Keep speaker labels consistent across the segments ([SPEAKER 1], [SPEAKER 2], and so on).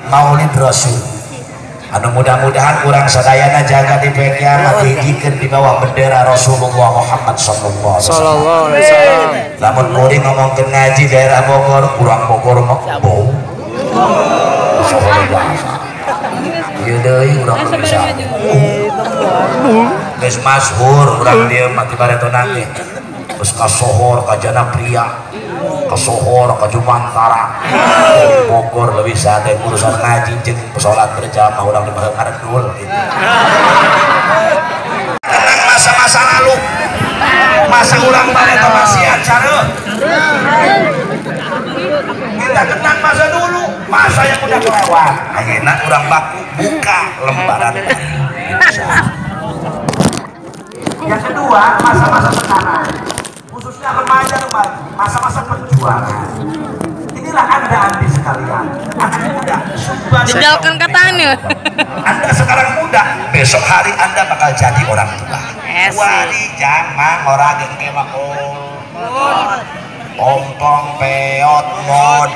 [SPEAKER 1] Maulid Rasul. Anu mudah-mudahan urang sadayana jaga di poe kiamat dihijikeun di bawah bendera Rasulullah Muhammad sallallahu alaihi wasallam. Lamun kuring ngomongkeun ngaji daerah Bogor, urang Bogor mah bau. Ieu deui urang bisa. Geus masyhur urang dieu mah tibaretona teh. Geus kasohor kajana pria, kasohor ka Jumantara. Bogor lebih sade urusan ngaji jeung salat berjamaah urang di Baheul gitu. Tenang masa-masa lalu. Masa urang bareto maksiat sareuh. Kita kenang masa dulu, masa yang udah kelewat. Ayeuna urang baku buka lembaran. Yang kedua, masa-masa sekarang. Khususnya remaja-remaja, masa-masa perjuangan. Inilah Anda anti sekalian, anak muda.
[SPEAKER 2] Jejalkan katanya.
[SPEAKER 1] Anda sekarang muda, besok hari Anda bakal jadi orang tua. Wali jangan orang yang kemah ompong peot mod.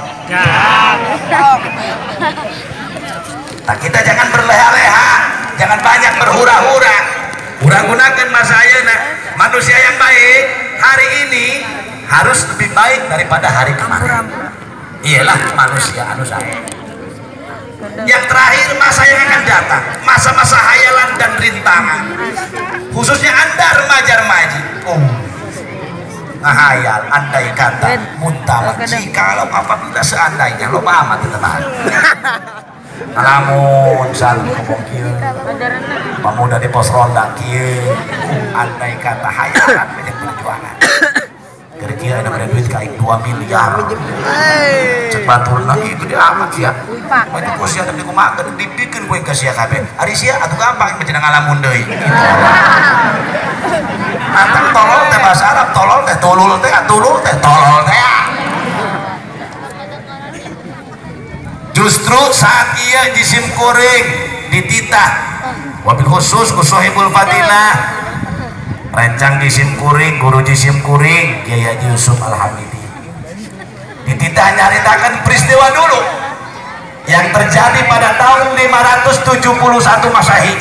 [SPEAKER 1] Nah, kita jangan berleha-leha, jangan banyak berhura-hura. Urang gunakan masa ayeuna. Manusia yang baik hari ini harus lebih baik daripada hari kemarin. Iyalah manusia anu saya. Yang terakhir, masa yang akan datang, masa-masa hayalan dan rintangan. Khususnya Anda remaja-remaji. Oh, ngahayal, andai kata, muntalah, jikalau apabila seandainya, lo amat tetap. Lamun sal ngomong kieu, pemuda di pos ronda kieu, andai kata hayalan banyak perjuangan. Kira-kira ada duit kain 2 miliar. Cek baturna ieu gede amat sia. Maju ku sia tapi kumaha dibikeun ku ka sia kabeh. Ari sia atuh gampang mah cenah ngalamun deui. Atang tolol teh bahasa Arab, tolol teh tulul teh, tulul teh tolol teh. Justru saat ia jisim kuring dititah wabil khusus ku Sohibul Fadilah rencang jisim kuring, guru jisim kuring Kiai Haji Yusuf Al-Hamidi dititah nyaritakan peristiwa dulu yang terjadi pada tahun 571 Masehi.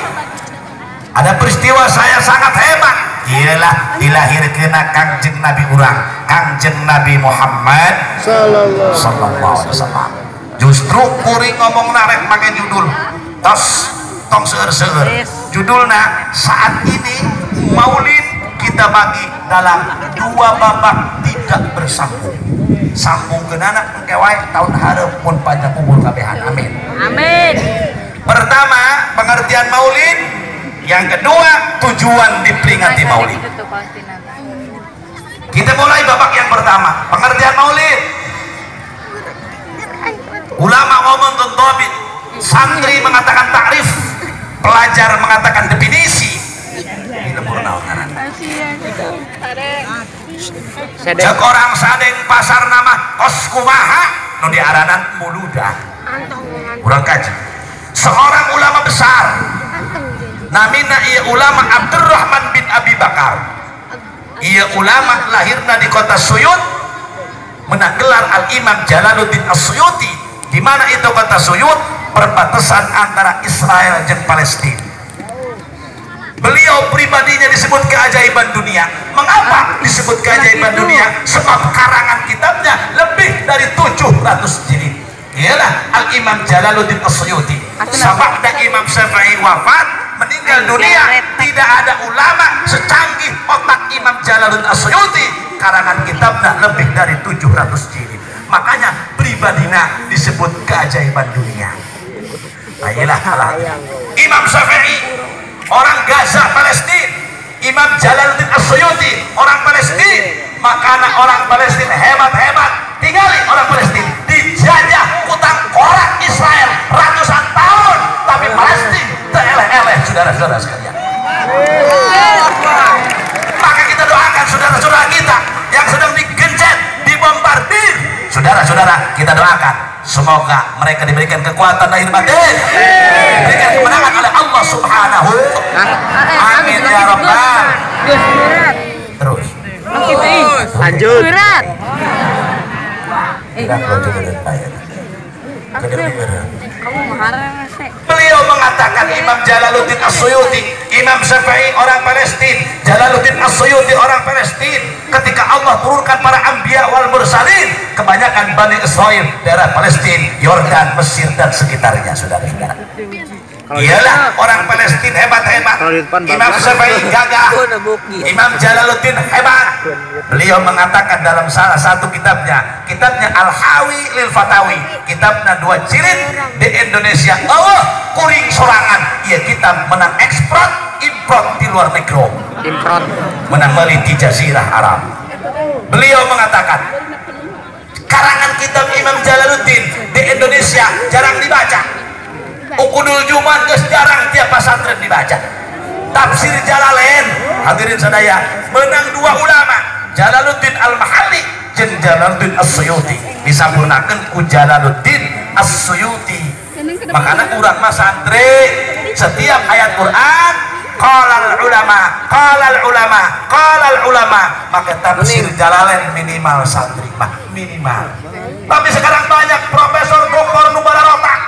[SPEAKER 1] Ada peristiwa saya sangat hebat, ialah dilahirkeun Kangjeng Nabi urang, Kangjeng Nabi Muhammad sallallahu alaihi wasallam. Justru kuring ngomong narek pakai judul tos tong seueur-seueur. Judulna saat ini Maulid kita bagi dalam 2 babak tidak bersambung. Sambung kenana engke wae tahun hareup mun panjang umur kabehan. Amin.
[SPEAKER 2] Amin.
[SPEAKER 1] Pertama, pengertian Maulid. Yang kedua, tujuan diperingati Maulid. Kita mulai babak yang pertama, pengertian Maulid. Ulama ngomong tentang santri mengatakan takrif, pelajar mengatakan definisi. Ini lembur naon ngaran. Cek orang sadeng pasar nama kos kumaha nu diaranan muludah. Urang kaji. Seorang ulama besar namina ieu ulama Abdurrahman bin Abi Bakar. Ieu ulama lahirna di kota Suyut, menang gelar Al-Imam Jalaluddin As-Suyuti. Di mana itu kota Suyut? Perbatasan antara Israel dan Palestina. Beliau pribadinya disebut keajaiban dunia. Mengapa disebut keajaiban dunia? Sebab karangan kitabnya lebih dari 700 jilid. Ialah Al-Imam Jalaluddin As-Suyuti. Sabab Imam Syafi'i wafat, meninggal dunia, tidak ada ulama secanggih otak Imam Jalaluddin As-Suyuti. Karangan kitabnya lebih dari 700 jilid. Makanya pribadina disebut keajaiban dunia. Ayolah, Imam Syafi'i orang Gaza Palestina, Imam Jalaluddin As-Suyuti orang Palestina. Makanya orang Palestina hebat-hebat. Tinggali orang Palestina dijajah utang korak Israel ratusan tahun, tapi Palestina tereleh-eleh, saudara-saudara sekalian. Maka kita doakan saudara-saudara kita yang sedang digencet, dibombardir. Saudara-saudara, kita doakan semoga mereka diberikan kekuatan lahir batin, diberikan kemenangan oleh Allah Subhanahu. Amin ya rabbal. Terus
[SPEAKER 3] lanjut.
[SPEAKER 1] Beliau mengatakan Imam Jalaluddin As-Suyuti, Imam Syafi'i orang Palestina, Jalaluddin As-Suyuti orang Palestina. Ketika Allah turunkan para anbiya wal mursalin, kebanyakan Bani Israel daerah Palestina, Yordan, Mesir dan sekitarnya, saudara-saudara. Iyalah orang Palestina hebat-hebat. Imam Syafi'i gagah, Imam Jalaluddin hebat. Beliau mengatakan dalam salah satu kitabnya, kitabnya Al-Hawi Lil Fatawi, kitabnya 2 jilid di Indonesia. Allah kuring sorangan, iya kitab menang ekspor import di luar negeri,
[SPEAKER 3] import
[SPEAKER 1] menang beli di Jazirah Arab. Beliau mengatakan karangan kitab Imam Jalaluddin di Indonesia jarang dibaca. Uqudul Jumat geus jarang tiap pesantren dibaca. Tafsir Jalalain, hadirin sadaya, menang 2 ulama, Jalaluddin Al-Mahalli jeung Jalaluddin As-Suyuti. Disampurnakeun ku Jalaluddin As-Suyuti. Makana urang mah santri setiap ayat Quran qalal ulama, qalal ulama, qalal ulama, maka tafsir Jalalain minimal santri mah minimal. Tapi sekarang banyak profesor doktor nu balarotak.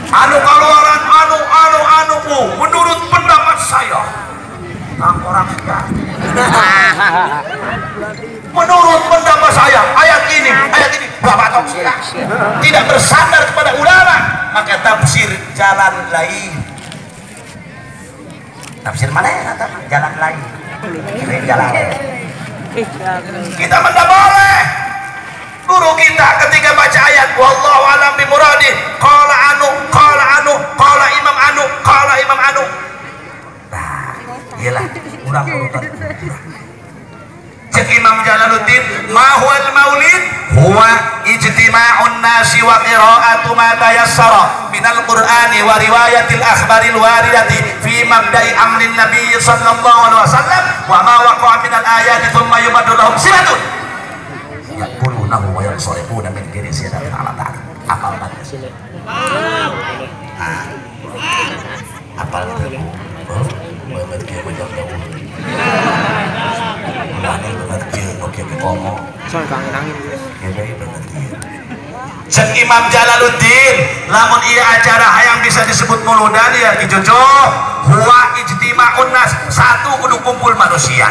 [SPEAKER 1] Anu keluaran anu anu anu bu menurut pendapat saya orang menurut pendapat saya ayat ini bapak tidak bersandar kepada ulama, maka tafsir jalan lain. Tafsir mana ya? Jalan lain. Jalan lain. Kita tidak boleh. Guru kita ketika baca ayat wallahu alam bi muradi, qala anu, qala anu, qala imam anu, qala imam anu. Nah, iyalah urang urutan. Cek Imam Jalaluddin, ma huwal maulid? Huwa ijtima'un nasi wa qira'atu ma tayassara minal qur'ani wa riwayatil akhbaril waridati fi mabda'i amrin nabiy sallallahu alaihi wasallam wa ma waqa'a minal ayati thumma yumaddu lahum silatun yaqulunahu wa yansarifuna min ghairi siyadatin ala ta'ala. Apal banget. Apal itu. Oh, banget kieu banyak jauh. Mulane banget kieu oke ke komo.
[SPEAKER 3] Soal kangen-angin.
[SPEAKER 1] Kieu banget kieu. Cek Imam Jalaluddin, lamun ieu acara hayang bisa disebut muludan ya Ki Jojo, huwa ijtima'un nas, satu kudu kumpul manusia.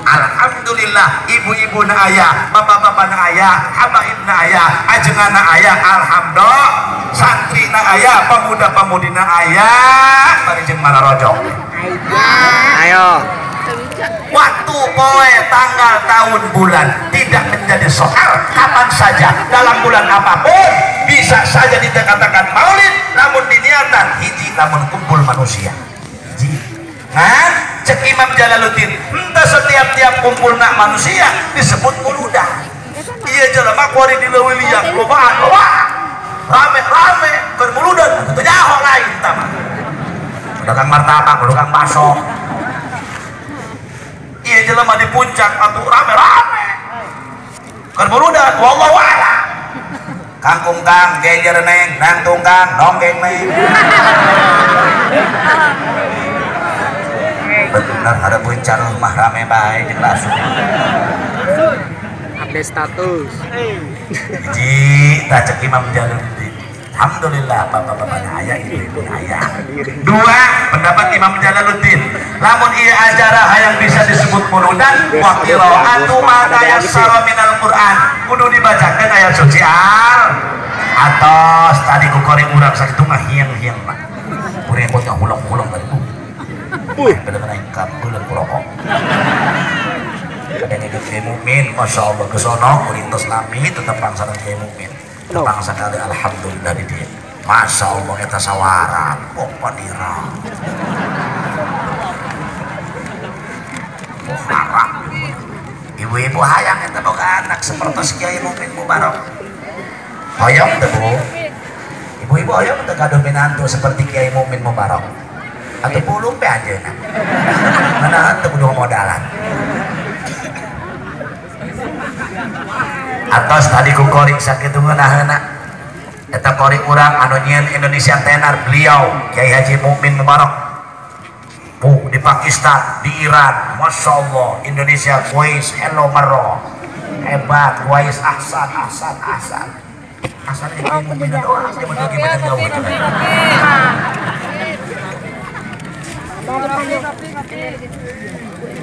[SPEAKER 1] Alhamdulillah ibu-ibu na ayah, bapak-bapak na ayah, habaib na ayah, ajengan na ayah, alhamdulillah santri na ayah, pemuda-pemudi na ayah, bari jeung mararojong.
[SPEAKER 3] Ayo.
[SPEAKER 1] Waktu, poe, tanggal, tahun, bulan tidak menjadi soal, kapan saja dalam bulan apapun bisa saja dikatakan maulid, namun diniatan hiji lamun kumpul manusia. Hiji. Nah, cek Imam Jalaluddin, entah setiap-tiap kumpul nak manusia disebut muludan. Iya jelema kuari di leuwih liang, lobaan, lobaan. Rame-rame keur muludan, teu nyaho lain tah mah. Dagang martabak, dagang bakso. Iya jelema di puncak atuh rame-rame. Keur muludan, wallahu a'lam. Kangkung kang, genjer neng, nangtung kang, nonggeng neng. Benar ada puncak rumah rame bae jeung langsung.
[SPEAKER 3] Update status.
[SPEAKER 1] Hiji tah cek Imam Jalaluddin. Alhamdulillah bapak-bapak ayah, ibu-ibu ayah. Dua pendapat Imam Jalaluddin, lamun ieu acara hayang bisa disebut muludan wa qira'atu ma tayassara minal Qur'an, kudu dibacakeun ayat suci al atos tadi ku koreng urang sakitu mah hiang-hiang mah. Kuring botnya hulong-hulong tadi. Pada naik kabel rokok. Ada yang kiai mukmin, masya Allah kesono, kuring tos lami tetep pangsa kiai mukmin. Tepang sekali alhamdulillah di dia. Masya Allah eta sawaran, oh padira. Oh haram. Ibu-ibu hayang eta boga anak seperti kiai mukmin mubarok. Hoyong teu Bu? Ibu-ibu hoyong teu gaduh minantu seperti kiai mukmin mubarok. Atau pulung pe anjeunna. Manahan teu kudu modalan. Atos tadi ku koring sakitu ngeunaheuna. Eta koring urang anu nyieun Indonesia tenar beliau Kiai Haji Mukmin Mubarok. Bu di Pakistan, di Iran, Masya Allah Indonesia kuis hello marro. Hebat, kuis ahsan, ahsan, ahsan. Asal ibu mina doa zaman lagi banyak jauh.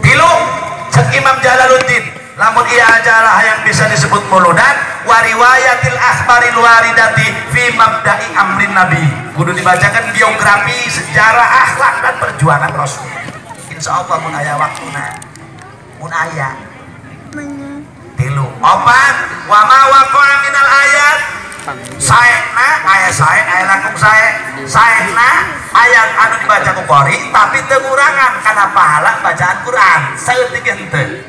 [SPEAKER 1] Tilu cek Imam Jalaluddin lamun ia ajalah yang bisa disebut muludan wariwayatil akhbaril waridati fi mabda'i amrin nabi kudu dibacakan biografi sejarah akhlak dan perjuangan Rasul. Insya Allah mun aya waktuna mun aya tilu opat wa ma waqa'a minal ayat saena aya sae aya langkung sae saena ayat anu dibaca ku qori tapi teu ngurangan kana pahala bacaan Quran saeutik henteu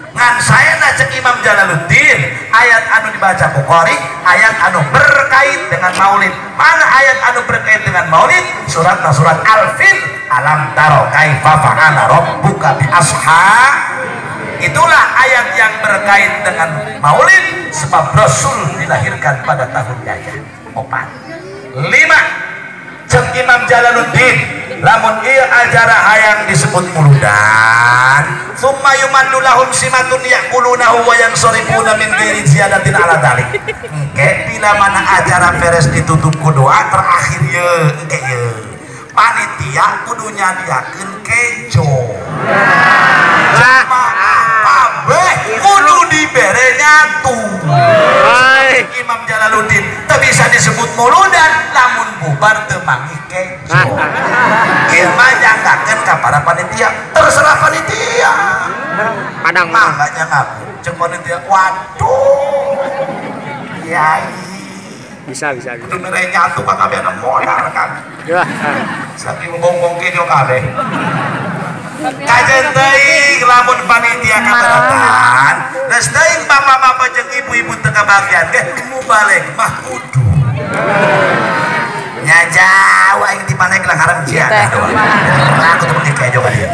[SPEAKER 1] ngan saena cek Imam Jalaluddin ayat anu dibaca ku qori ayat anu berkait dengan maulid. Mana ayat anu berkait dengan maulid? Surat surat Al-Fil alam taro kaifa fa'ala rabbuka bi ashab. Itulah ayat yang berkait dengan maulid sebab Rasul dilahirkan pada tahun gajah. Opat lima cek Imam Jalaluddin lamun ieu acara hayang disebut muludan summa yumannu lahum simatun yaqulunahu wa yansorifuna min ghairi ziyadatin ala dzalik. Engke bila mana acara beres ditutup ku doa terakhir ye engke ye panitia kudu nyadiakeun kejo jamaah kabeh kudu dibere nyatu. Imam Jalaluddin teu bisa disebut muludan lamun bubar teu manggih kejo. Ieu mah nyanggakeun ka para panitia, terserah panitia.
[SPEAKER 3] Padang
[SPEAKER 1] mah enggak nyangaku. Cek panitia, waduh. Kiai.
[SPEAKER 3] Bisa.
[SPEAKER 1] Kudu mere nyatu ka kabeh modal kan. Saking ngomong kejo kabeh. Kajen teuing lamun panitia kaberatan, geus teuing bapak-bapak jeung ibu-ibu teu kabagian ge mubalig mah kudu. Nya jauh aing di Paneglang haram sia. Aku teu meuli kejo ka dieu.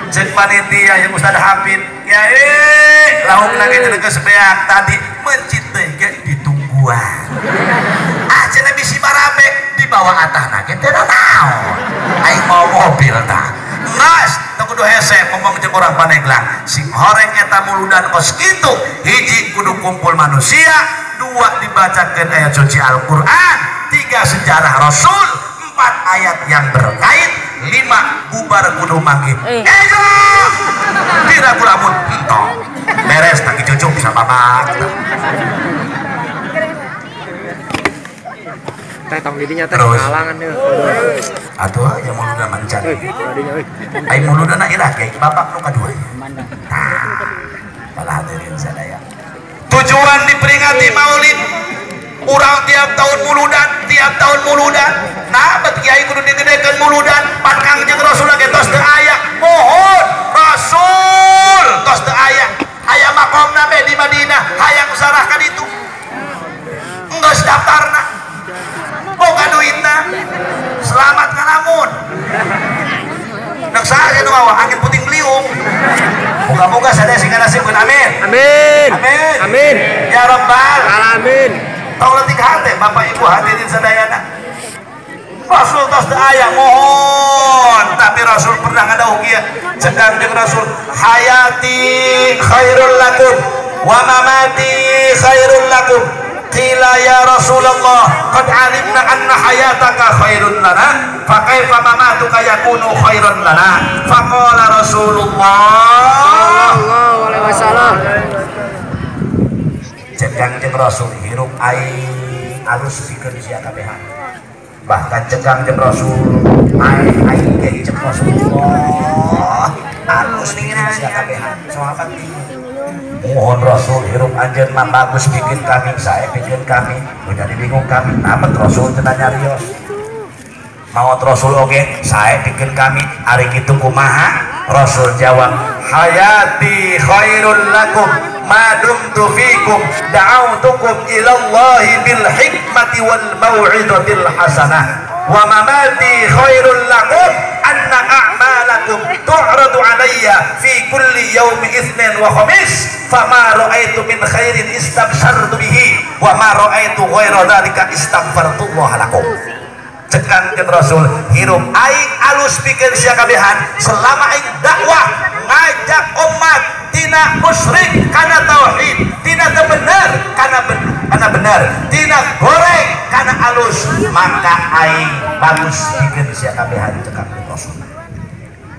[SPEAKER 1] Ceuk panitia yang Ustaz Hafid, kiai laukna ge teu geus beak tadi mencit teh ge ditungguan. Ah cenah bisi barabek dibawa atahna ge teu naon. Aing mau mobil tah. Ngas, teu kudu hese ngomong jeung urang Paneglang. Sing horeng eta muludan kos kitu, hiji kudu kumpul manusia, dua dibacakeun ayat suci Al-Qur'an, tiga sejarah Rasul, empat ayat yang berkait, lima bubar kudu manggih. Ejo! Pira kulamun entong. Beres tangki cucuk sababak.
[SPEAKER 3] Teh tong didinya teh ngalangan deui.
[SPEAKER 1] Atuh yang muludan mancan. Ai muludan irah kiai bapak nu kadua. Tah. Bala hadirin sadaya. Tujuan diperingati Maulid urang tiap tahun muludan, tiap tahun muludan. Nah, bet kiai kudu digedekeun muludan, pan Kangjeng Rasul ge tos teu aya. Mohon Rasul tos teu aya. Aya makomna be di Madinah, hayang sarahkan itu. Enggeus daftarna. Boga duitna. Selamat ngalamun. Nek saha nu mawa angin puting beliung. Moga-moga sadaya sing nasibkeun amin.
[SPEAKER 3] Amin.
[SPEAKER 1] Amin.
[SPEAKER 3] Amin.
[SPEAKER 1] Ya rabbal
[SPEAKER 3] alamin.
[SPEAKER 1] Tong leutik hate Bapak Ibu hadirin sadayana. Rasul tos teu aya mohon, tapi Rasul pernah ngadawuh kieu. Cek Kangjeng Rasul, hayati khairul lakum wa mamati khairul lakum. Qila ya Rasulullah qad alimna anna hayataka khairun lana fa kaifa mamatuka yakunu khairan lana. Faqala Rasulullah
[SPEAKER 3] sallallahu alaihi wasallam.
[SPEAKER 1] Cek Kangjeng Rasul hirup aing alus pikeun sia kabehan. Bahkan cek Kangjeng Rasul aing aing ge cek Rasulullah alus pikeun sia kabehan. Sahabat mohon Rasul hirup anjeun mah bagus bikin kami, saya bikin kami, jadi bingung kami. Namun Rasul cenah nyarios. Maot Rasul oge, saya bikin kami, ari kitu kumaha? Rasul jawab, hayati khairul lakum ma dumtu fikum da'autukum ilallahi bil hikmati wal mau'izatil hasanah wa mamati khairul lakum anna a'malakum tu'radu alayya fi kulli yawmi itsnin wa khamis fama ra'aitu min khairin istabshartu bihi wa ma ra'aitu ghaira dzalika istaghfartullah lakum. Cek Kangjeng Rasul hirup aing alus pikeun sia kabehan selama aing dakwah ngajak umat tina musyrik kana tauhid, tina teu bener kana bener, tina goreng kana alus, maka aing bagus pikeun sia kabehan cek Rasul.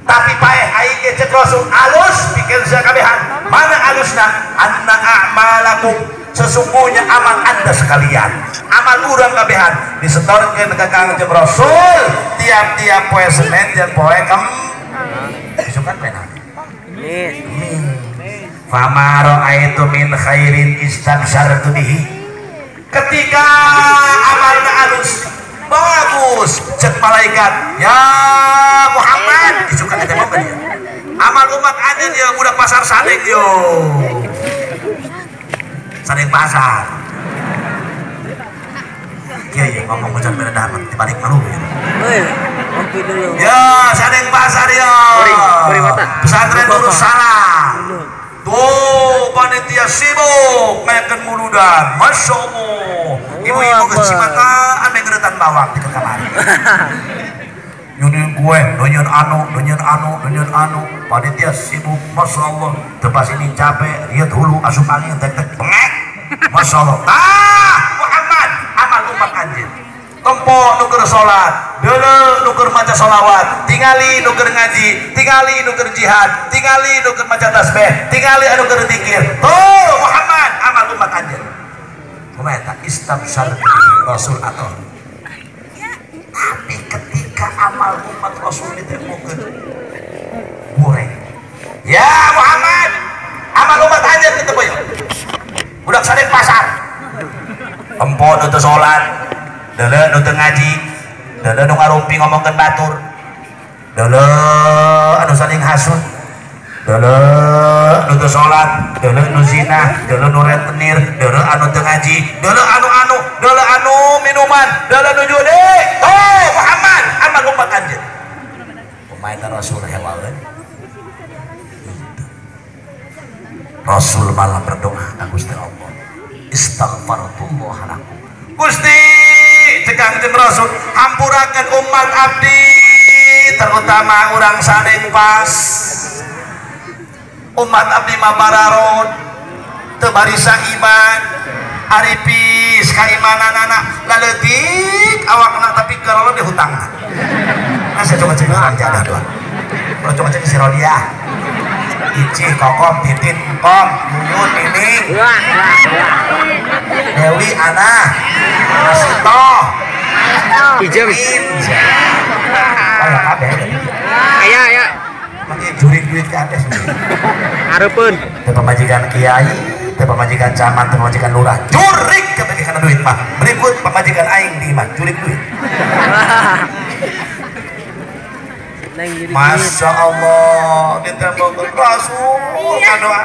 [SPEAKER 1] Tapi paeh aing ge cek Rasul alus pikeun sia kabehan. Mana alusna? Anna a'malakum, sesungguhnya amal anda sekalian, amal urang kabehan disetorkeun ka Kangjeng Rasul tiap-tiap poe Senin jeung poe Kamis. Isukan poe naon? Amin. Fama ra'aitu min khairin istabsyartu bihi. Ketika amalna alus bagus cek malaikat, ya Muhammad, isukan eta mah dia. Amal umat anjeun ieu budak pasar sadeng yo. Sadeng pasar. Kieu ya ngomong macan beda dapat dibalik malu ya.
[SPEAKER 3] Heuy, ngopi dulu.
[SPEAKER 1] Ya, sadeng pasar yo. Pesantren Nurussalam. Tuh panitia sibuk ngayakeun muludan. Masya Allah. Ibu-ibu geus cimataan ngeretan bawang di kamar. Nyunyin kue, nunyin anu, nunyin anu, nunyin anu. Panitia sibuk, Masya Allah. Tepas ini capek, riet hulu, asup angin, tek-tek, bengek. Masya Allah. Ah, Muhammad, amal umat anjir. Tempo nuker sholat, deuleu nuker maca sholawat, tingali nuker ngaji, tingali nuker jihad, tingali nuker maca tasbih, tingali anu keur zikir. Tuh Muhammad, amal umat anjir. Kumaha eta istabsyar Rasul atau. Tapi ketika amal umat Rasul ditemukan goreng. Ya Muhammad, amal umat anjir kitu boy. Budak sadeng pasar. Tempo nu teu salat, deuleu nu teu ngaji, deuleu nu ngarumpi ngomongkeun batur, deuleu anu saling hasud, deuleu nu teu salat, deuleu nu zina, deuleu nu rentenir, deuleu anu teu ngaji, deuleu anu-anu, deuleu anu minuman, deuleu nu judi. Oh Muhammad, amal umat anjeun. Kumaha Rasul hewaeun? Rasul malam berdoa ka Gusti Allah. Istaghfarullah lakum. Gusti, cek Kangjeng Rasul, hampurakeun umat abdi, terutama urang sadeng pas. Umat abdi mah bararon, teu barisa iman, aripis kaimananana, laleutik awakna tapi kalau di hutangna. Nah, saya coba cek orang jadah doang. Kalau coba cek si Rodiah. Icih, Kokom, Titin, Kom, Yuyun, Nining, Dewi, Ana, Masito,
[SPEAKER 3] Ijem,
[SPEAKER 1] kayak kabeh.
[SPEAKER 3] Aya, aya.
[SPEAKER 1] Maki jurik duit kabeh.
[SPEAKER 3] Areupun.
[SPEAKER 1] Teu pamajikan kiai, teu pamajikan camat, teu pamajikan lurah. Jurik kabeh kana duit mah. Berikut pamajikan aing di imah, jurik duit. Masya Allah, ditembokkan Rasul doa.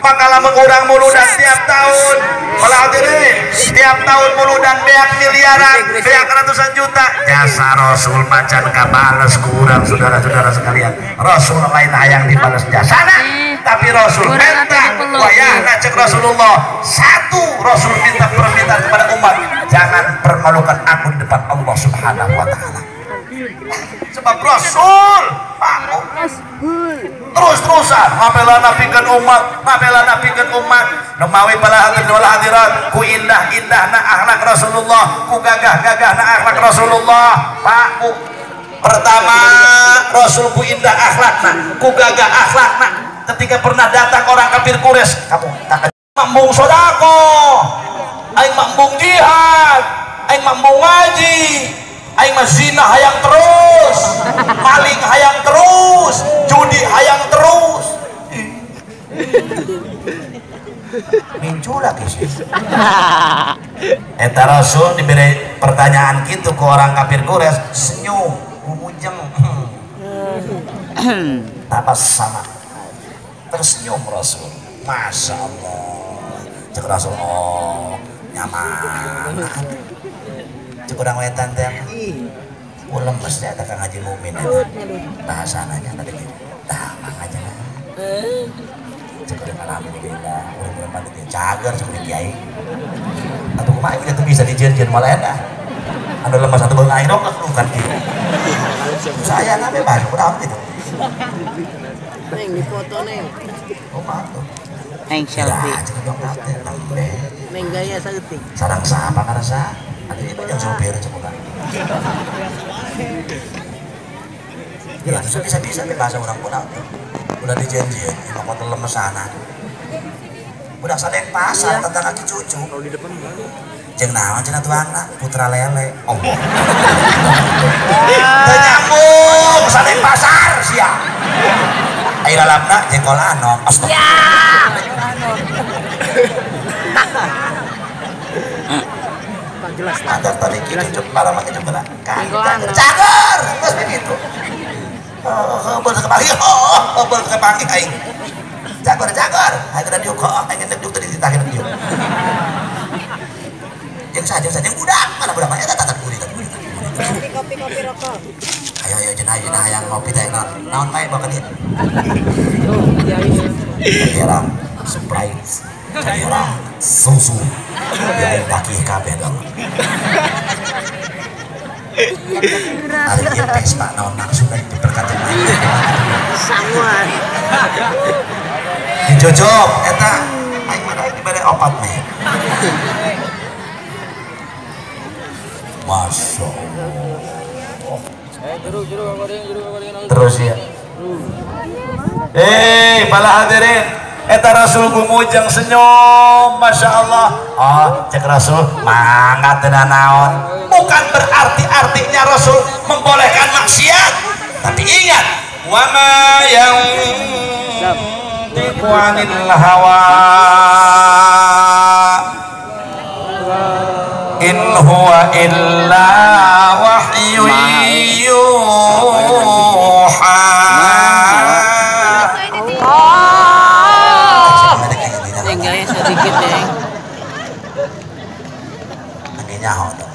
[SPEAKER 1] Maka lamun urang muludan tiap tahun, kalau hadirin tiap tahun muludan beak miliaran, beak ratusan juta. Jasa Rasul macan kabales ku urang saudara-saudara sekalian. Rasul lain hayang dibales jasana, tapi Rasul minta wayahna cek Rasulullah. Satu Rasul minta permintaan kepada umat, jangan permalukan aku di depan Allah Subhanahu wa taala. Sebab Rasul terus-terusan ngapelana pikeun umat, ngapelana pikeun umat. Nemawi para hadirin wal hadirat, ku indah-indahna akhlak Rasulullah, ku gagah-gagahna akhlak Rasulullah. Pak, ku pertama Rasul ku indah akhlakna, ku gagah akhlakna. Ketika pernah datang orang kafir Quraisy, kamu tak mambung sedekah, aing mambung jihad, aing mambung ngaji, aing mah zina hayang terus, maling hayang terus, judi hayang terus. Minculak sih. Eta Rasul diberi pertanyaan gitu ke orang kafir Quraisy, senyum, gumujeng. Tapas sama. Tersenyum Rasul. Masya Allah. Cek Rasul, oh, nyaman. Cek urang wetan teh ulem mesti eta Kang Haji Mumin eta bahasana nya tadi tah mang aja lah. Cek urang alhamdulillah urang panitia cager cek urang kiai atuh kumaha ieu teh bisa dijieun-jieun malah eta anu lemas atuh beung aing rok bukan kieu saya nabe bahasa urang gitu.
[SPEAKER 3] Neng di foto neng.
[SPEAKER 1] Oh mantap.
[SPEAKER 3] Neng selfie. Neng gaya saeutik.
[SPEAKER 1] Sarang saha pangarsa? Atuh ieu mah jeung sopir cek urang. Ya bisa-bisa teh bahasa urang pun atuh. Ulah dijanjian, imah kotor lemesanan. Budak sadeng pasar tetangga ki cucu.
[SPEAKER 3] Kalau di depan
[SPEAKER 1] jeung naon cenah tuangna putra lele. Oh. Teu nyambung sadeng pasar sia. Ai lalapna jengkol anom.
[SPEAKER 2] Ya.
[SPEAKER 3] Jelas.
[SPEAKER 1] Antar tadi kitu cuk para mah kitu kena. Cager, geus begitu. Heuh, kepanggih, heuh, kepanggih aing. Cager, cager. Aing kena diuk, aing kena diuk tadi dititah kena diuk. Jeung saja saja budak, mana budak mana eta tatan gurih, tatan gurih.
[SPEAKER 4] Kopi kopi kopi rokok.
[SPEAKER 1] Ayo ayo cenah cenah hayang ngopi teh naon. Naon bae bawa ka dieu. Herang Sprite. Herang susu. Ya aing takih kabeh dong. Ari ieu Vespa naon maksudna diperkatakan.
[SPEAKER 3] Sanguan.
[SPEAKER 1] Dijojok eta aing mah dibere opat meh. Masya Allah. Terus ya. Para hadirin, eta Rasul gumujeng senyum, Masya Allah. Oh, cek Rasul, mangga teu naon. Bukan berarti artinya Rasul membolehkan maksiat, tapi ingat, wa ma yantiqu 'anil hawa in huwa illa wahyu yuha.
[SPEAKER 3] Neng gaya sedikit neng.
[SPEAKER 1] Neng nyaho dong.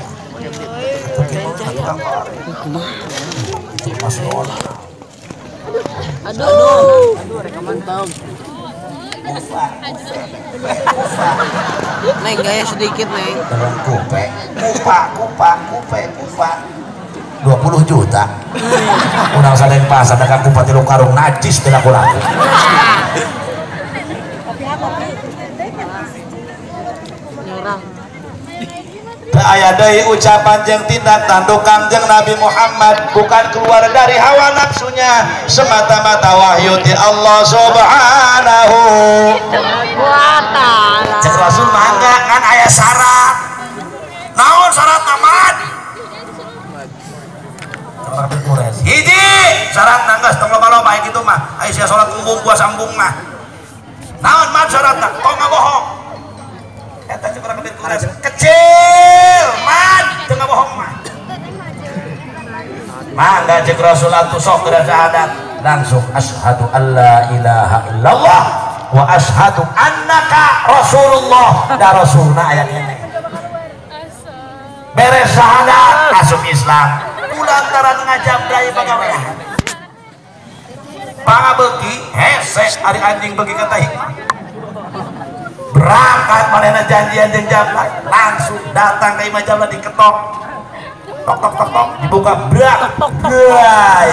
[SPEAKER 3] Aduh, aduh rekaman tong. Neng gaya sedikit neng.
[SPEAKER 1] Dalam kupe, kupa, kupa, kupe, kupa. 20 juta. Unang sadeng pasar dagang kupa tilu karung najis teu laku-laku. Aya deui ucapan jeung tindak tanduk Kangjeng Nabi Muhammad bukan keluar dari hawa nafsunya, semata-mata wahyu ti Allah Subhanahu
[SPEAKER 2] wa ta'ala.
[SPEAKER 1] Cek Rasul mangga kan aya syarat. Naon syaratna man? Hiji syaratna geus tong loba-loba kitu mah. Aya sia salat embung puasa embung mah. Naon man syaratna? Tong ngabohong. Eta cek urang kecil man teu ngabohong mah. Mangga cek Rasul atuh sok geura syahadat langsung asyhadu alla ilaha illallah wa asyhadu annaka rasulullah. Da rasulna aya keneh. Beres syahadat asup Islam. Kulantaran ngajabrai pagawean. Pangabeuki hese ari anjing beuki ka hikmah. Berangkat manehna janjian jeung Jablay, langsung datang ke imah Jablay diketok. Tok tok tok tok dibuka brak. Bray.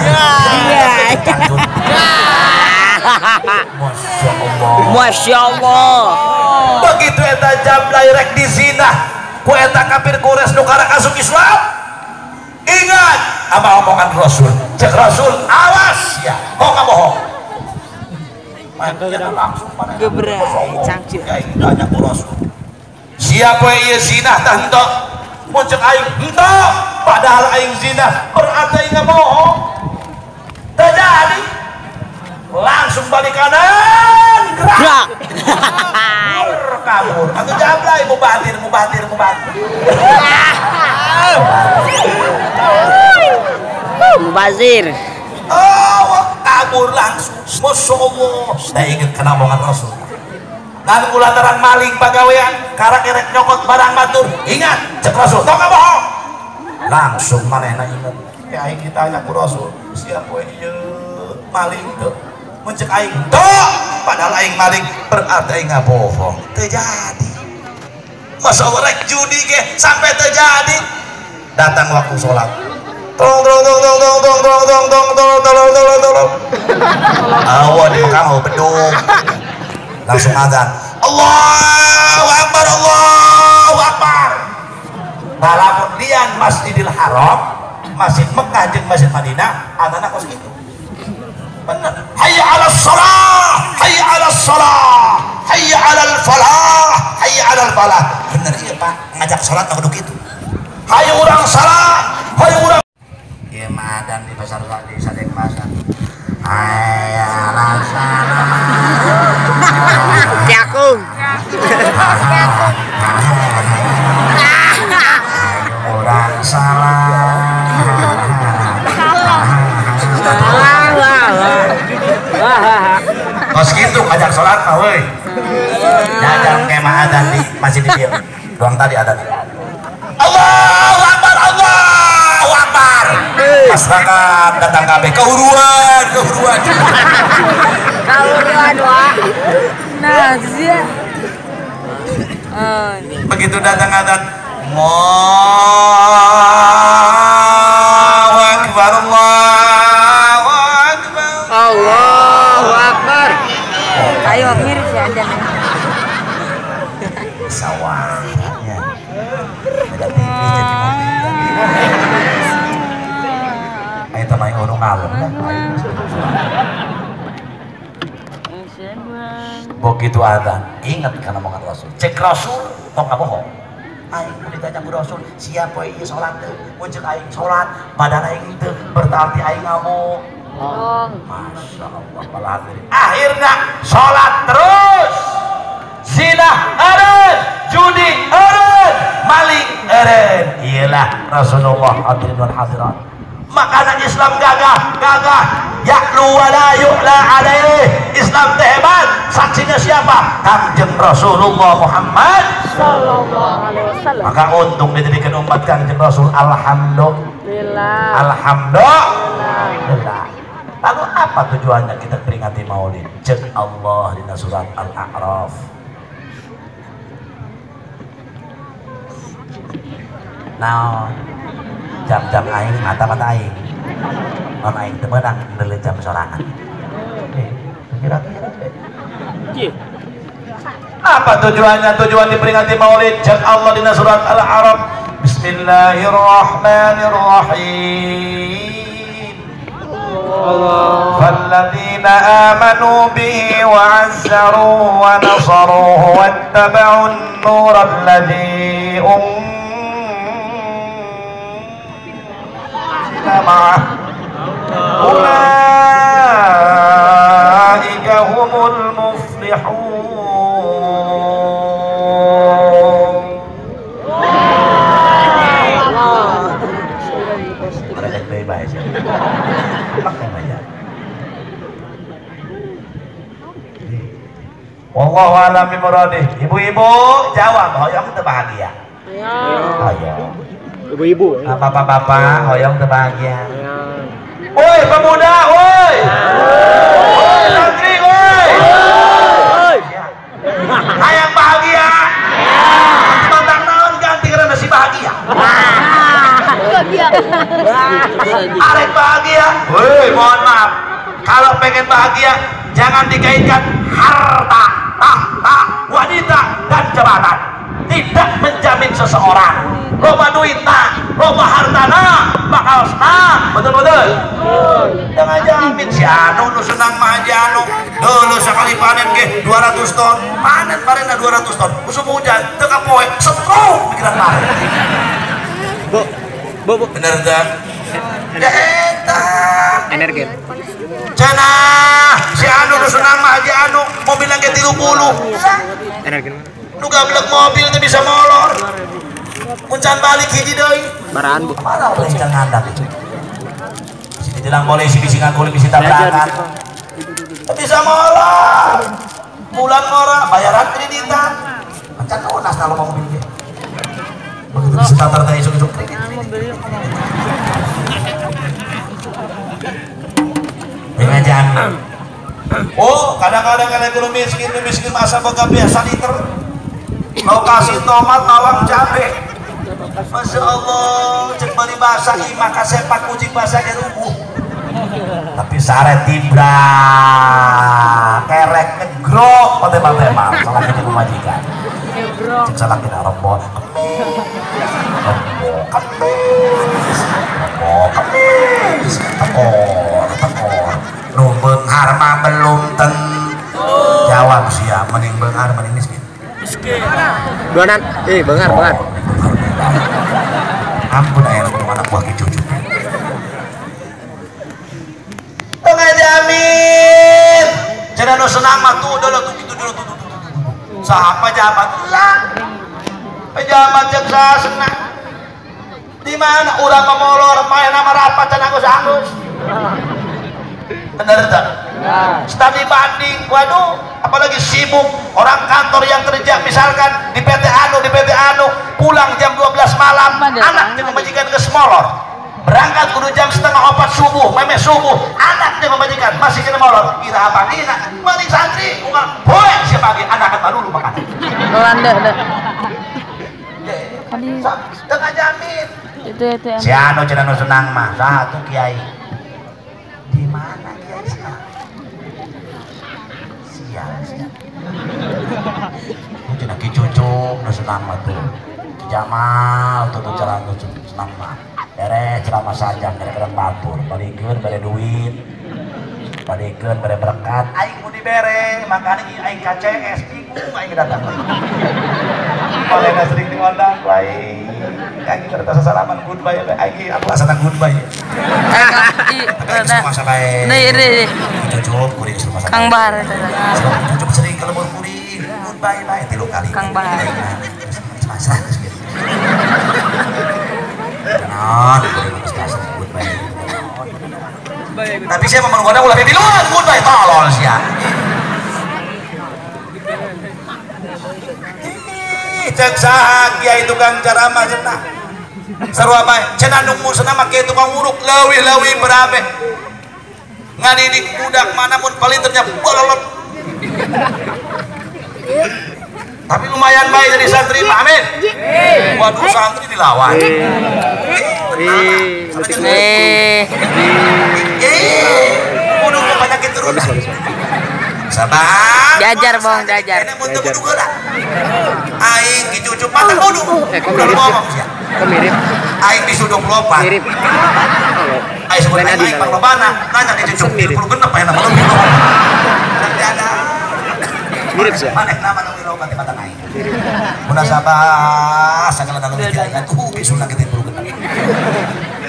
[SPEAKER 1] Masya Allah.
[SPEAKER 3] Masya Allah.
[SPEAKER 1] Begitu eta Jablay rek dizinah ku eta kafir Quraisy nu karak asup Islam. Ingat apa omongan Rasul. Cek Rasul awas ya, kok ngabohong.
[SPEAKER 3] Gebrai,
[SPEAKER 1] siapa ieu zinah tah henteu? Mun cek aing henteu, padahal aing zinah berarti aing ngabohong. Teu jadi. Langsung balik kanan, gerak. Kabur. Atuh jablay mubadir mubadir mubadir.
[SPEAKER 3] Mubazir.
[SPEAKER 1] Oh, kabur langsung. Masya Allah. Saya ingat kena omongan Rasul. Dan kulantaran maling pagawean, karak erek nyokot barang batur. Ingat, cek Rasul, tong bohong. Langsung manehna ingat. Ya aing ditanya ku Rasul, siapa ieu maling teu? Mun cek aing teu, padahal aing maling berarti aing ngabohong. Teu jadi. Masya Allah rek judi ge sampai teu jadi. Datang waktu sholat. Tong tong tong tong tong tong tong tong tong tong tolong tolong tolong. Awan di Mekah mau bedung. Langsung azan. Allahu Akbar, Allahu Akbar. Nah, lamun lian Masjidil Haram, Masjid Mekah jeung Masjid Madinah, azanna kos kitu. Bener. Hayya 'alas shalah, hayya 'alas shalah, hayya 'alal falah, hayya 'alal falah. Bener ieu Pak, ngajak salat kudu kitu. Hayu urang salat, hayu urang. Ieu mah adan di pasar di Sadeng Pasar. Hayya 'alas shalah.
[SPEAKER 3] Jakung.
[SPEAKER 1] Hayu urang salat. Kos gitu ngajak sholat mah woi. Jajang kemah adzan di masjid di dieu. Ruang tadi adzan. Allahu Akbar, Allahu Akbar. Masyarakat datang kabeh kehuruan, kehuruan.
[SPEAKER 2] Kehuruan wah. Nah, sia.
[SPEAKER 1] Begitu datang adzan, Allahu Akbar, Allahu Akbar.
[SPEAKER 3] Allahu Akbar.
[SPEAKER 2] Ayo mirip ya ada.
[SPEAKER 1] Sawah. Ya. Beda TV jadi mobil. Ayo teman orang ngalem dah. Begitu adzan, ingat karena omongan Rasul. Cek Rasul, tong nggak bohong. Aing mun ditanya ku Rasul, siapa ieu salat teu? Mun ceuk aing salat, badan aing teu, berarti aing ngabohong. Masya Allah, para hadirin. Akhirnya sholat terus, zina eren, judi eren, maling eren. Iyalah Rasulullah hadirin wal hadirat. Makanan Islam gagah, gagah. Ya'lu wa la yu'la alaih. Islam teh hebat. Saksinya siapa? Kangjeng Rasulullah Muhammad
[SPEAKER 2] sallallahu alaihi wasallam.
[SPEAKER 1] Maka untung dijadikan umat Kangjeng Rasul. Alhamdulillah. Alhamdulillah. Lalu apa tujuannya kita peringati Maulid? Cek Allah di surat Al-A'raf. Nah, jam-jam aing mata-mata aing. Non aing teu meunang ndeuleu jam sorangan. Kira-kira. Apa tujuannya? Tujuan diperingati Maulid? Cek Allah di surat Al-A'raf. Bismillahirrahmanirrahim. فالذين آمنوا به وعزروه ونصروه واتبعوا النور الذي أنزل معه أولئك هم المفلحون. Wallahu a'lam bimuradihi. Ibu-ibu jawab, hoyong teu bahagia. Hoyong.
[SPEAKER 5] Ibu-ibu.
[SPEAKER 1] Bapak-bapak hoyong teu bahagia. Woi pemuda, woi. Woi santri, woi. Hayang bahagia. Tentang naon ganti karena si bahagia. Arek bahagia. Woi, mohon maaf. Kalau pengen bahagia jangan dikaitkan harta, tahta, wanita, dan jabatan. Tidak menjamin seseorang. Loba duitna, loba hartana, bakal senang. Betul-betul. Jangan jamin si anu nu senang mah haji anu. Dulu sekali panen ge 200 ton, panen panen 200 ton. Usum hujan teu kapoe, stroke pikiran panen.
[SPEAKER 3] Bu, bu, bu.
[SPEAKER 1] Bener teu? Ya eta.
[SPEAKER 3] Energi.
[SPEAKER 1] Cenah si anu nu senang mah haji anu, mobilna ge 30.
[SPEAKER 3] Energi.
[SPEAKER 1] Nu gablek mobil teh bisa molor. Mun can balik hiji deui.
[SPEAKER 3] Baraan bu.
[SPEAKER 1] Mana boleh can ngandap. Sini jelang boleh sini singan boleh bisa tabrakan. Bisa molor. Bulan ngora bayaran kreditan. Can lunas kalau mau mobil ge. Begitu bisa tatar teh isuk-isuk kredit. Dengan jamin. Oh, kadang-kadang kan ekonomi miskin, miskin masa boga biasa liter. Lokasi tomat, bawang, cabe. Masya Allah, Cek bari bahasa imah kasepak kucing bahasa ge rubuh. Tapi sare tibra kerek ngegrok tema-tema salah kita pemajikan. Cek salah kita rebo kemis rebo kemis rebo kemis tekor tekor nu beunghar mah belum tentu jawab sia mending beunghar mending miskin.
[SPEAKER 3] Miskin. Duanan beunghar beunghar.
[SPEAKER 1] Ampun aya nu anak buah ki cucu. Tengah jamin. Cenah nu senang mah tuh dulu tuh gitu dulu tuh tuh tuh. Saha pejabat lah. Pejabat jeung saha senang. Di mana urang memolor main nama rapat cenah anggus-anggus. Bener tak? Studi banding, waduh, apalagi sibuk orang kantor yang kerja misalkan di PT Anu, di PT Anu, pulang jam 12 malam, anak jeung pamajikan geus molor. Berangkat kudu jam 3:30 subuh, memeh subuh, anak jeung pamajikan masih kena molor. Kira apa dina? Mending santri, unggal poe sia pagi anak kan dulu makan.
[SPEAKER 2] Rolanda ada.
[SPEAKER 1] Tengah jamin.
[SPEAKER 2] Itu
[SPEAKER 1] si anu cenah nu senang mah, saha tuh kiai? Di mana kiai senang? Sial, sial. Cenah ki Cucuk nu senang mah tuh. Ki Jamal tuh jalan nu senang mah. Beres ceramah sajam bere kerang batur, balikeun bere duit. Balikeun bere berkat. Aing mun dibere, makane aing KCS bingung aing datang. Malena sering diundang ku aing. Aing kertas salaman goodbye aing aku asana goodbye. Tapi masa bae.
[SPEAKER 2] Nih.
[SPEAKER 1] Cucuk kuring rumah sakit.
[SPEAKER 2] Kang Bahar.
[SPEAKER 1] Cucuk sering ke lembur kuring. Goodbye bae 3 kali.
[SPEAKER 2] Kang Bahar.
[SPEAKER 1] Pasrah geus kieu. Naon kuring geus pasrah goodbye. Tapi saya mau menggoda ulah pipiluan goodbye tolol sia. Cek saha kiai tukang ceramah cenah. Sarua bae cenah nu musna mah kiai tukang uruk leuwih-leuwih berabe. Ngadidik budak mana mun palinternya bololot. Tapi lumayan baik jadi santri, Pak. Amin. Waduh santri dilawan. Kudu penyakit turunan. Sabar.
[SPEAKER 2] Diajar, Bang, diajar.
[SPEAKER 1] Aing ki cucu mata kudu. Udah ngomong sia.
[SPEAKER 3] Mirip.
[SPEAKER 1] Aing bisu 24.
[SPEAKER 3] Mirip.
[SPEAKER 1] Aing sebut aing panglobana, nanya ki cucu 36 aya nama lu. Nanti ada.
[SPEAKER 3] Mirip sih.
[SPEAKER 1] Maneh nama nu loba teh mata aing. Munasabah sagala nu ti aing atuh bisuna ge 36.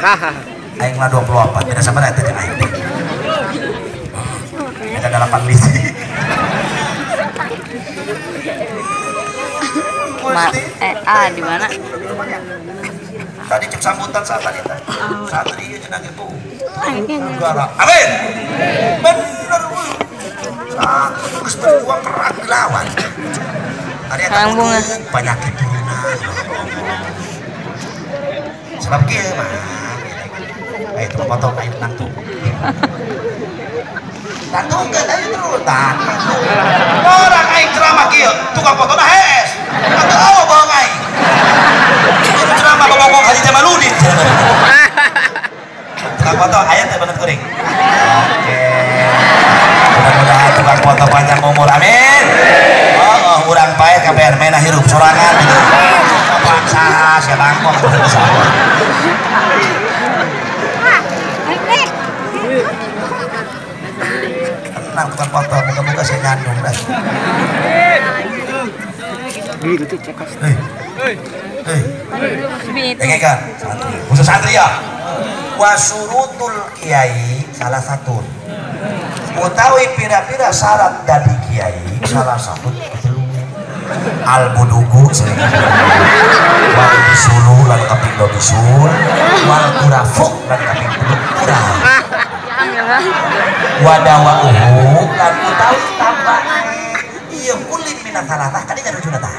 [SPEAKER 3] Haha.
[SPEAKER 1] Aing mah 24, beda sabaraha eta jeung aing teh. Ada 8 lisi.
[SPEAKER 2] Di mana?
[SPEAKER 1] Tadi cek sambutan saat tadi teh. Santri ieu cenah ge bu. Negara. Amin. Bener we. Santri geus berjuang perang dilawan. Ari eta penyakit turunan. Sebab kieu mah. Ayo tuh potong aing tenang tuh. Tantungkeun ayo terus tah. Orang aing ceramah kieu, tukang potona hees. Atuh awa bohong aing. Guru ceramah ngomong Haji Jamaludin. Tukang foto aya teh bener kuring. Oke. Mudah-mudahan tukang foto panjang umur, amin. Oh, urang pae KPR mena hirup sorangan gitu. Apaan saha sia bangkok. Tenang tukang foto, muka-muka saya nyandung dah.
[SPEAKER 3] Gitu tuh cekas.
[SPEAKER 1] Hei. Dengarkan, santri. Khusus santri ya. Wasurutul kiai salah satu. Utawi pira-pira syarat dari kiai salah satu telu. Al budugu sering. Wal bisulu lan kaping do bisul, wal kurafuk lan kaping telu kurang. Wadawa uhu lan utawi tambahane ieu kulin minat salatah kadi kan ujuna tah.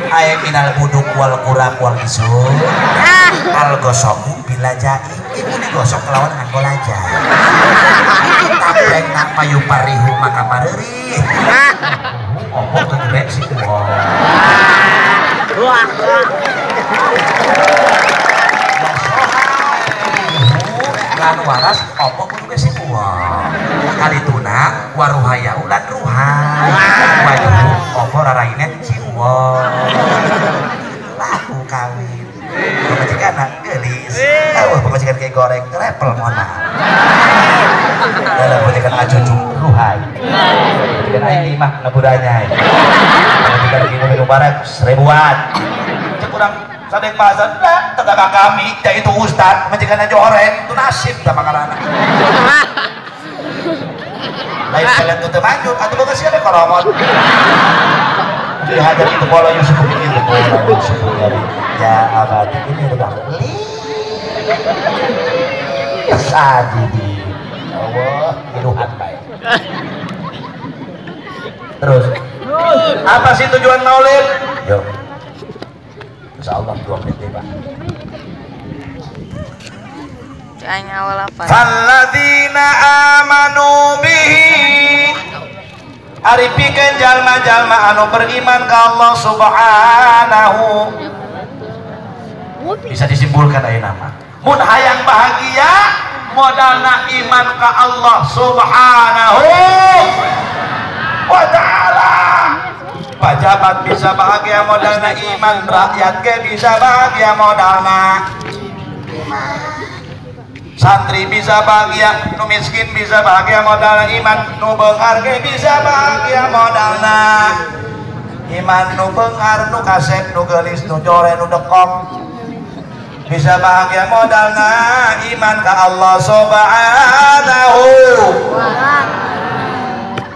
[SPEAKER 1] Ay minal buduk wal kurab wal bisul al gosoku bila jai ibu digosok kelawan nganggo laja tabrek nak payu parihu maka pareurih opo kegerek sih. Wah. waras opo kudu ge si uwa kalituna waruhaya ulan ruhai wajuhu opo raraine si uwa laku kawin pamajikan geulis eueuh pamajikan kayak goreng trepel mohon maaf dalam pamajikan acucu ruhai pamajikan aing imah ngaburanya pamajikan ieu minum barang seribuan cek urang sadek bahasa nah tetangga kami yaitu ustad pamajikan joreng itu nasib tah makarana lain kalian tuh terlanjut atau bagus sih ada koromot dihajar itu bola Yusuf itu bola Yusuf ya abad ini udah beli sajidi Allah iluhan baik terus apa sih tujuan maulid yuk insya Allah 2 menit deh pak. Falladzina amanu bihi ari pikeun jalma-jalma anu beriman ka Allah subhanahu bisa disimpulkan ayeuna mah mun hayang bahagia modalna iman ka Allah subhanahu wa ta'ala. Pejabat bisa bahagia modalna iman, rakyat ge bisa bahagia modalna iman, santri bisa bahagia, nu miskin bisa bahagia modalna iman, nu beunghar ge bisa bahagia modalna iman, nu beunghar, nu kasep, nu geulis, nu jore, nu dekok bisa bahagia modalna iman ka Allah subhanahu.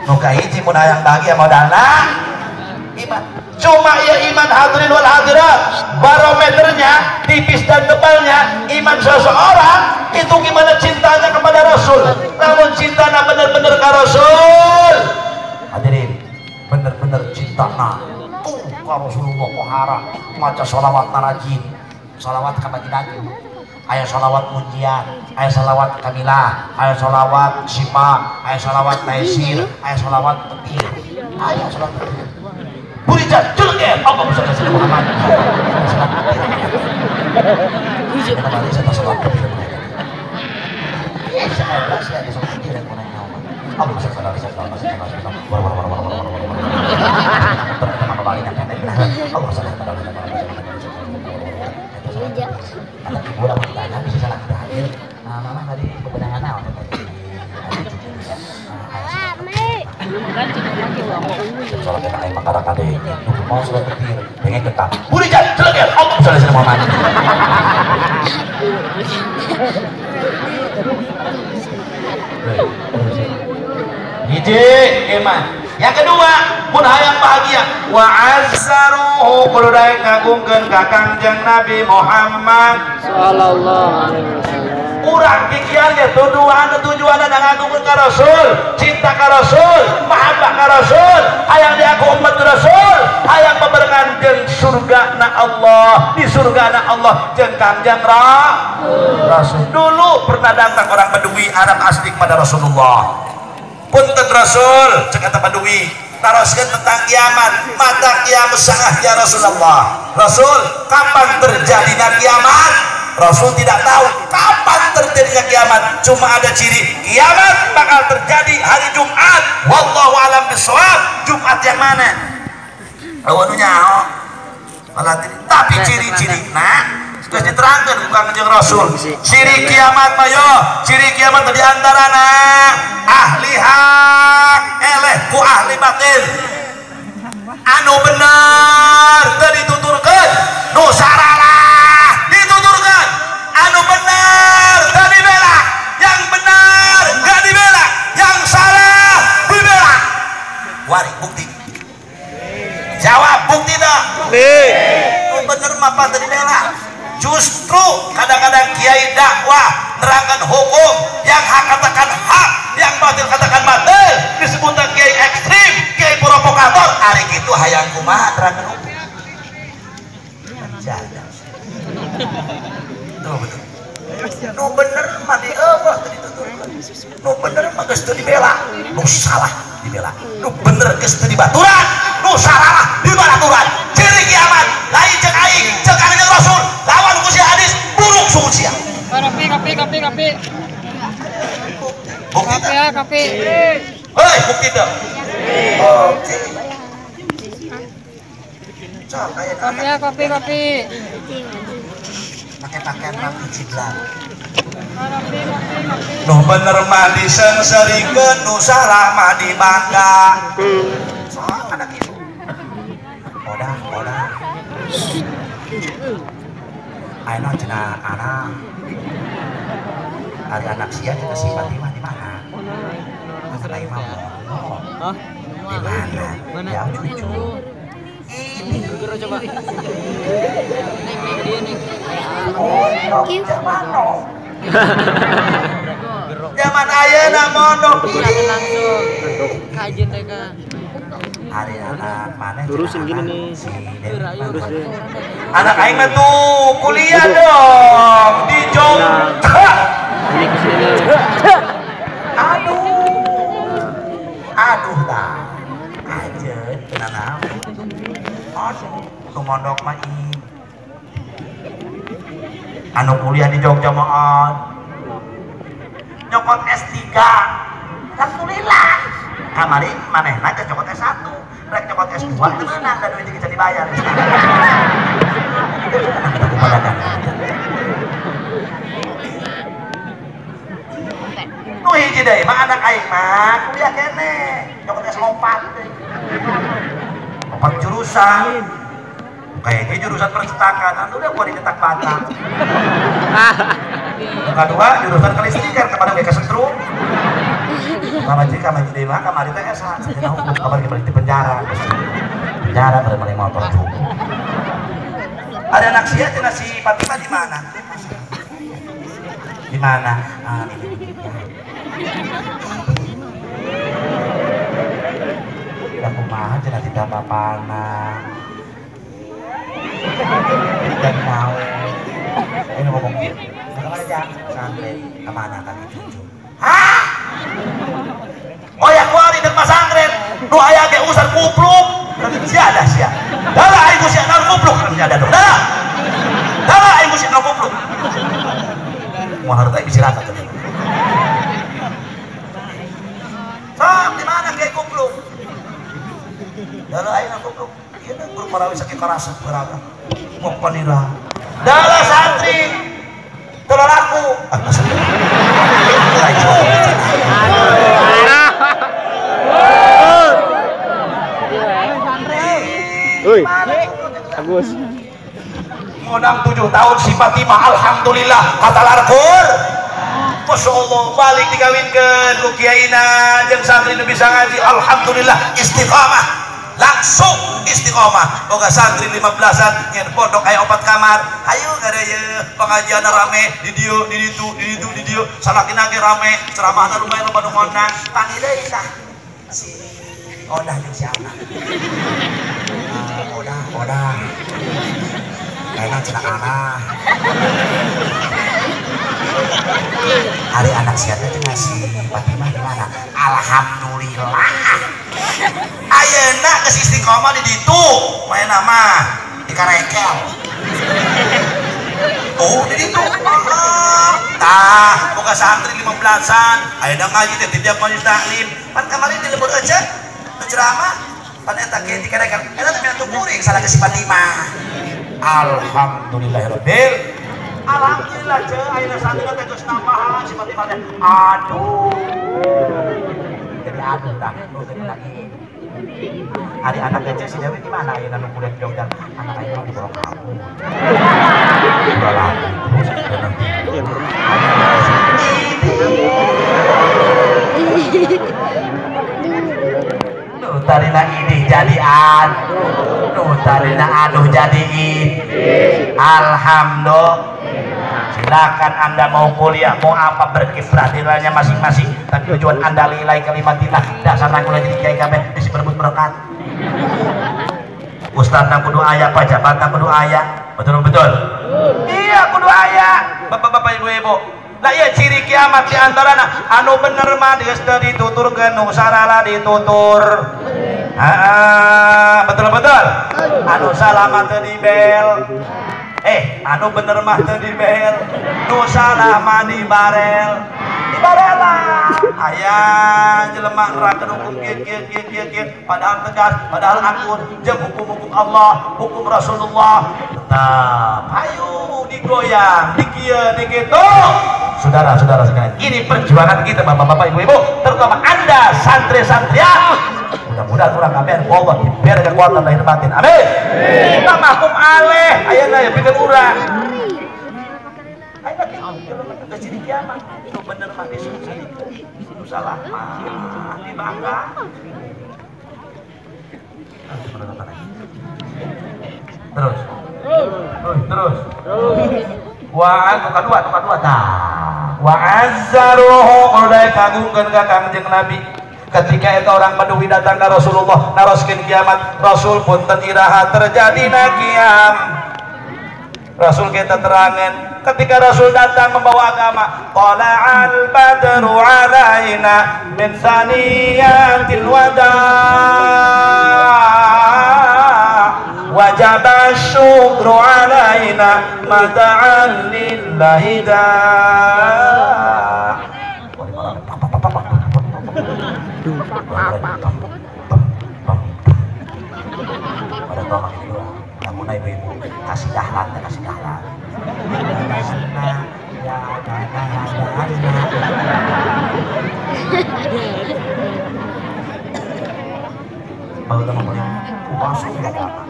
[SPEAKER 1] Nu kahiji mun hayang bahagia modalna iman. Cuma ya iman hadirin wal hadirat, barometernya tipis dan tebalnya iman seseorang itu gimana cintanya kepada Rasul. Namun cintanya bener-bener ke Rasul, hadirin bener-bener cintana tuh ke Rasulullah pohara maca sholawat narajin, sholawat kabagi-bagi, aya sholawat munjiat, aya sholawat kamilah, aya sholawat syifa, aya sholawat taisir, aya sholawat petir, aya sholawat petir. Burijat julger, Allah bisa kasih Muhammad. Mau sholat petir, pengen ketap. Burijat julger, Allah bisa kasih Muhammad. Hiji iman. Yang kedua, mun hayang bahagia wa azzaruhu kudu daek ngagungkeun ka Kangjeng Nabi Muhammad
[SPEAKER 3] sallallahu alaihi wasallam.
[SPEAKER 1] Urang pikiran ge tuduhan tujuanna ngagungkeun ka Rasul, cinta ka Rasul, mahabbah ka Rasul, hayang diaku umat Rasul, hayang bebarengan jeung surgana Allah, di surgana Allah jeung Kangjeng Rasul. Dulu pernah datang orang Badui Arab asli kepada Rasulullah. Punten Rasul, cek kata Badui, taroskeun tentang kiamat, mata kiamat sangah ya Rasulullah. Rasul, kapan terjadinya kiamat? Rasul tidak tahu kapan terjadinya kiamat, cuma ada ciri kiamat bakal terjadi hari Jumat. Wallahu alam bisawab. Jumat yang mana? Eueuh nyaho. Tapi ciri-ciri nah geus diterangkeun ku Kangjeng Rasul. Ciri kiamat mah yo, ciri kiamat di antarana ahli hak eleh ku ahli batil. Anu bener teu dituturkeun, nu saralah dituturkeun. Anu bener teu dibela, yang benar gak dibela, yang salah dibela. Wari bukti. Jawab bukti dah. Nu bener mah teu dibela. Justru kadang-kadang kiai dakwah nerangkan hukum, yang hak katakan hak, yang batil katakan batil, disebut kiai ekstrim, kiai provokator. Ari kitu hayang kumaha nerangkan hukum. Jaga. Tuh bener. Nu bener mah dieueuh teu dituturkeun. Nu bener mah geus teu dibela, nu salah dibela. Nu bener geus teu dibaturan, nu salah dibalaturan. Ciri kiamat lain cek aing, cek Kangjeng Rasul, lawan ku sia hadis buruk suku sia.
[SPEAKER 2] Kopi kopi kopi kopi.
[SPEAKER 1] Bukti
[SPEAKER 2] Kopi ya, kopi.
[SPEAKER 1] Hei, bukti teu. Bukti.
[SPEAKER 2] Kopi ya, kopi, kopi.
[SPEAKER 1] Pakai pakaian rapi ciblang. Nu bener mah disengserikeun, nu salah mah dibangga. Sok anak ibu. Odah, odah. Ayeuna cenah anak. Ari anak sia cenah si Fatimah di mana? Anak aing mah mondok. Di mana? Ya cucu. Ini
[SPEAKER 3] coba. Neng, neng dia neng.
[SPEAKER 1] Mondok zaman zaman ayeuna mondok
[SPEAKER 3] ini langsung kajian mereka.
[SPEAKER 1] Hari anak mana
[SPEAKER 3] lurusin gini nih.
[SPEAKER 1] Anak aing mah tuh kuliah dong di Jogja.
[SPEAKER 3] Ini kesini.
[SPEAKER 1] Aduh. Aduh tah. Ajeun tenang. Aduh, tuh mondok mah ih. Anu kuliah di Jogja mah nyokot S3. Alhamdulillah. Kamari manehna geus nyokot S1, rek nyokot S2 teu meunang da duit geus dibayar. Nu hiji deui mah anak aing mah kuliah keneh, nyokot S4 deui. 4 jurusan. Kayaknya jurusan percetakan, anu udah gua dicetak bata. Yang kedua jurusan kelistrikan kepada mereka setrum. Kamari kamari deui mah kamari teh esa sarjana hukum kamari balik di penjara. Penjara pada balik motor cukup. Ada anak sia cenah si Fatimah di mana? Di mana? Ah, di da kumaha cenah tidak bapana. Dan mau ini ngomong gitu. Kemana aja? Santren. Kemana kaki cucu? Hah? Oh ya kuari dan pasangren. Nu aya ge usar kupluk. Sia ada sia. Dara aing sia naon kupluk sia ada dong. Dara. Dara aing sia naon kupluk. Moal harta bisa rata tuh. Sok di mana ge kupluk? Dara aing kupluk. Ieu teh guru parawi sakieu karasa beragam. Mau panira. Dara santri. Teu laku. Ah,
[SPEAKER 3] Oi, Agus.
[SPEAKER 1] Modang 7 tahun si Fatimah, alhamdulillah kata larkur. Masya Allah balik dikawinkan ku kiaina jeung santri nu bisa ngaji, alhamdulillah istiqamah. Langsung istiqomah. Boga santri 15-an nyen pondok aya 4 kamar. Hayu ngareye pengajian rame di dieu, di ditu, di ditu, di dieu. Salakina ge rame, ceramahna lumayan loba nu ngondang. Panggil deui tah. Si Odah jeung si Ana. Odah, Odah. Karena cenah Ana. Hari anak siapa cenah si Fatimah di mana? Alhamdulillah. Ayeuna geus istiqomah di ditu, maena mah di Karekel. Tuh di ditu. Tah, boga santri 15-an, ayeuna ngaji teh tiap majelis taklim. Pan kamari di lembur aja ceramah, pan eta ge di Karekel. Eta teh minatu kuring salah ke si Fatimah. Alhamdulillahirabbil. Alhamdulillah je ayeuna santri teh geus nambahan si Fatimah teh. Aduh. Jadi aduh tah, nu teh lagi. Hari anak kecil si Dewi di mana ayeuna nu kuliah di Jogja? Anak aing mah dibawa kabur. Udah lagi terus nu tarina ini jadi aduh, nu tarina aduh jadi id. Alhamdulillah. Silakan Anda mau kuliah, mau apa berkiprah nilainya masing-masing, tapi tujuan Anda nilai kalimatillah, dasar kuliah jadi kiai kabeh bisa berebut berkat. Ustadz kudu aya, pejabat kudu aya, betul betul. Iya kudu aya, bapak-bapak ibu-ibu. Lah iya ciri kiamat di antarana anu bener mah geus teu dituturkeun, nu sarala ditutur. Heeh, betul betul. Anu salah mah teu dibel. Anu bener mah teu dibel, nu salah mah dibarel. Barela. Aya jelema nerangkeun hukum kieu kieu kieu kieu kieu padahal tegas, padahal akur jeung hukum-hukum Allah, hukum Rasulullah. Tetap ayo digoyang, dikieu, dikitu. Saudara-saudara sekalian, ini perjuangan kita bapak-bapak, ibu-ibu, terutama Anda santri-santria. Mudah-mudahan urang kabeh Allah diberi kekuatan lahir batin. Amin. Kita mahkum aleh ayeuna ya pikeun urang. Ayeuna kitu geus jadi kiamat. Nu bener mah disungkeun. Nu salah mah dibangga. Terus. Terus. Wa nu kadua tah. Wa azzaruhu udah kagungkeun ka Kangjeng Nabi. Ketika itu orang Badui datang ke Rasulullah naroskeun kiamat, Rasul punten iraha terjadina kiam. Rasul kita terangin ketika Rasul datang membawa agama, qala'al badru alaina min saniyatil wada wajib syukru alaina mada'an lillahi da. Pada tolong ini doang. Lamun ibu-ibu kasih dahlan, kasih dahlan. Ya dana dana. Baru teman paling masuk ya dana.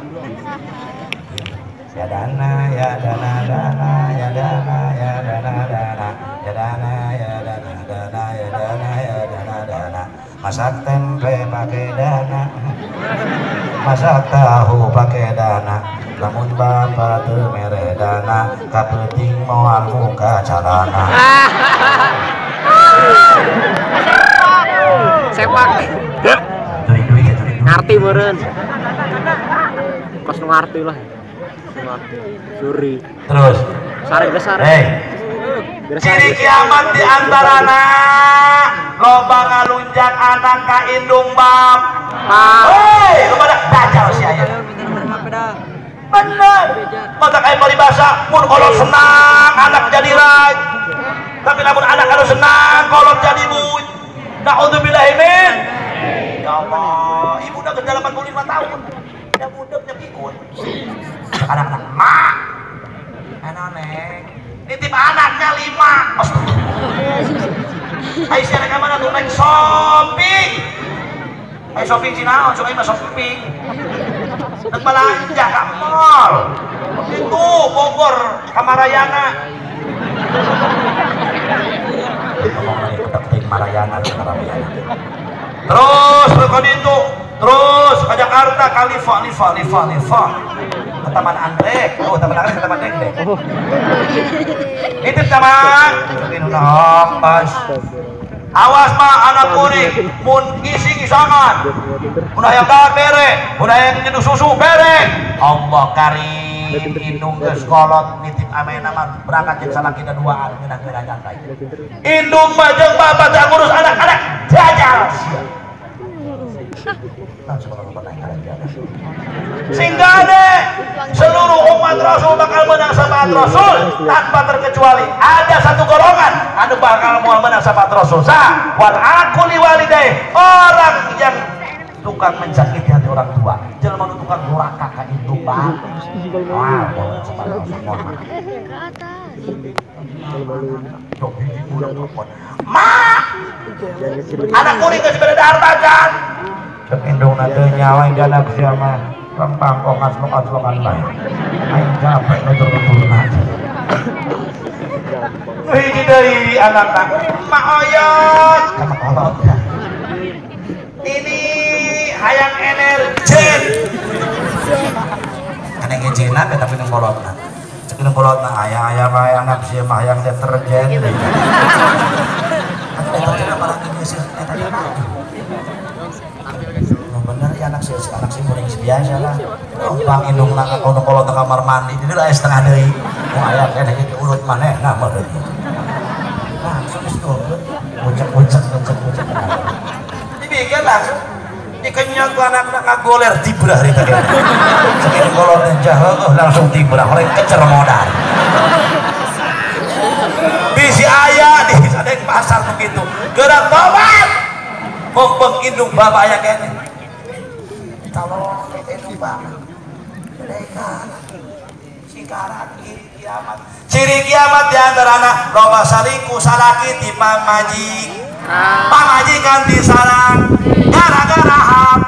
[SPEAKER 1] Ya dana, ya dana dana, ya dana, ya dana dana, ya dana, ya dana dana, ya dana, ya dana dana. Masak tempe pakai dana, masak tahu pakai dana. Lamun bapak teu mere dana, kapeuting moal muka calana.
[SPEAKER 3] Sepak.
[SPEAKER 1] Duit-duit ya duit.
[SPEAKER 3] Ngarti meureun. Kos nu ngarti lah. Suri.
[SPEAKER 1] Terus.
[SPEAKER 3] Sare geus sare.
[SPEAKER 1] Hey. Ciri kiamat di antarana loba ngalunjak anak ka indung bapa. Hei, loba dajal si aya. Bener. Mata kayak paribasa, mun kolot senang anak jadi raj. Tapi lamun anak anu senang kolot jadi buj. Naudzubillahi min. Ya Allah, ibu udah kerja 85 tahun. Ya budeknya pikun. Anak-anak mak. Anak neng. Nitip anaknya 5. Aisyah mereka mana tuh naik shopping. Ayo shopping sih naon, sok mah shopping. Nek belanja ka mall. Itu Bogor Kamarayana. Ngomong lagi ketek Marayana, Kamarayana. Terus ke itu, terus ke Jakarta Khalifa, Lifa, Lifa, Lifa. Ke Taman Anggrek, oh Taman Anggrek, ke Taman Dengdeng. Nitip taman, pas. Awas mah anak kuring, mun ngising-ngisangan, mun hayang dahar bere, mun hayang nyeduh susu bere. Allah karim, indung geus kolot nitip amena mah berangkat jeung salakina duaan ngeunah-ngeunah nyantai. Indung mah jeung bapak teh ngurus anak-anak jajal. Sehingga deh seluruh umat Rasul bakal menang syafaat Rasul tanpa terkecuali. Ada satu golongan anu bakal mau menang syafaat Rasul, sa wal aquli walidai, orang yang tukang mencakiti hati orang tua, jelema nu tukang duraka ka indung bapak. Wah, ma anak kuring geus beda dahar macan. Cek indungna teu nyawa anak sia mah rempang kok ngaslok-aslokan bae. Aing capek nutur-nuturna. Hiji deui anakna, mak oyot kata kolot. Ini hayang energen. Kana ngejena tapi nu kolotna. Cek nu kolotna aya-aya bae anak sia mah hayang deterjen. Atuh deterjen apa lagi geus eta teh. Bener ya anak sih muring biasa lah. Bang indung nak kono kolot kamar mandi jadi lah setengah deui. Mau aya keneh ge urut manehna meureun. Langsung geus bocek-bocek bocek-bocek. Dibikin langsung dikenyot ku anakna ngagoler tibrah harita ge. Saking kolotna jaheuh langsung tibrah oleh kecer modal. Bisi aya di sadeng pasar nu kitu. indung bapak aya keneh. Calon indung bapak. Mereka sikaran ciri kiamat. Ciri kiamat di antarana loba salingkuh salaki ti pamajik. Pamajikan ti sarang gara-gara hap.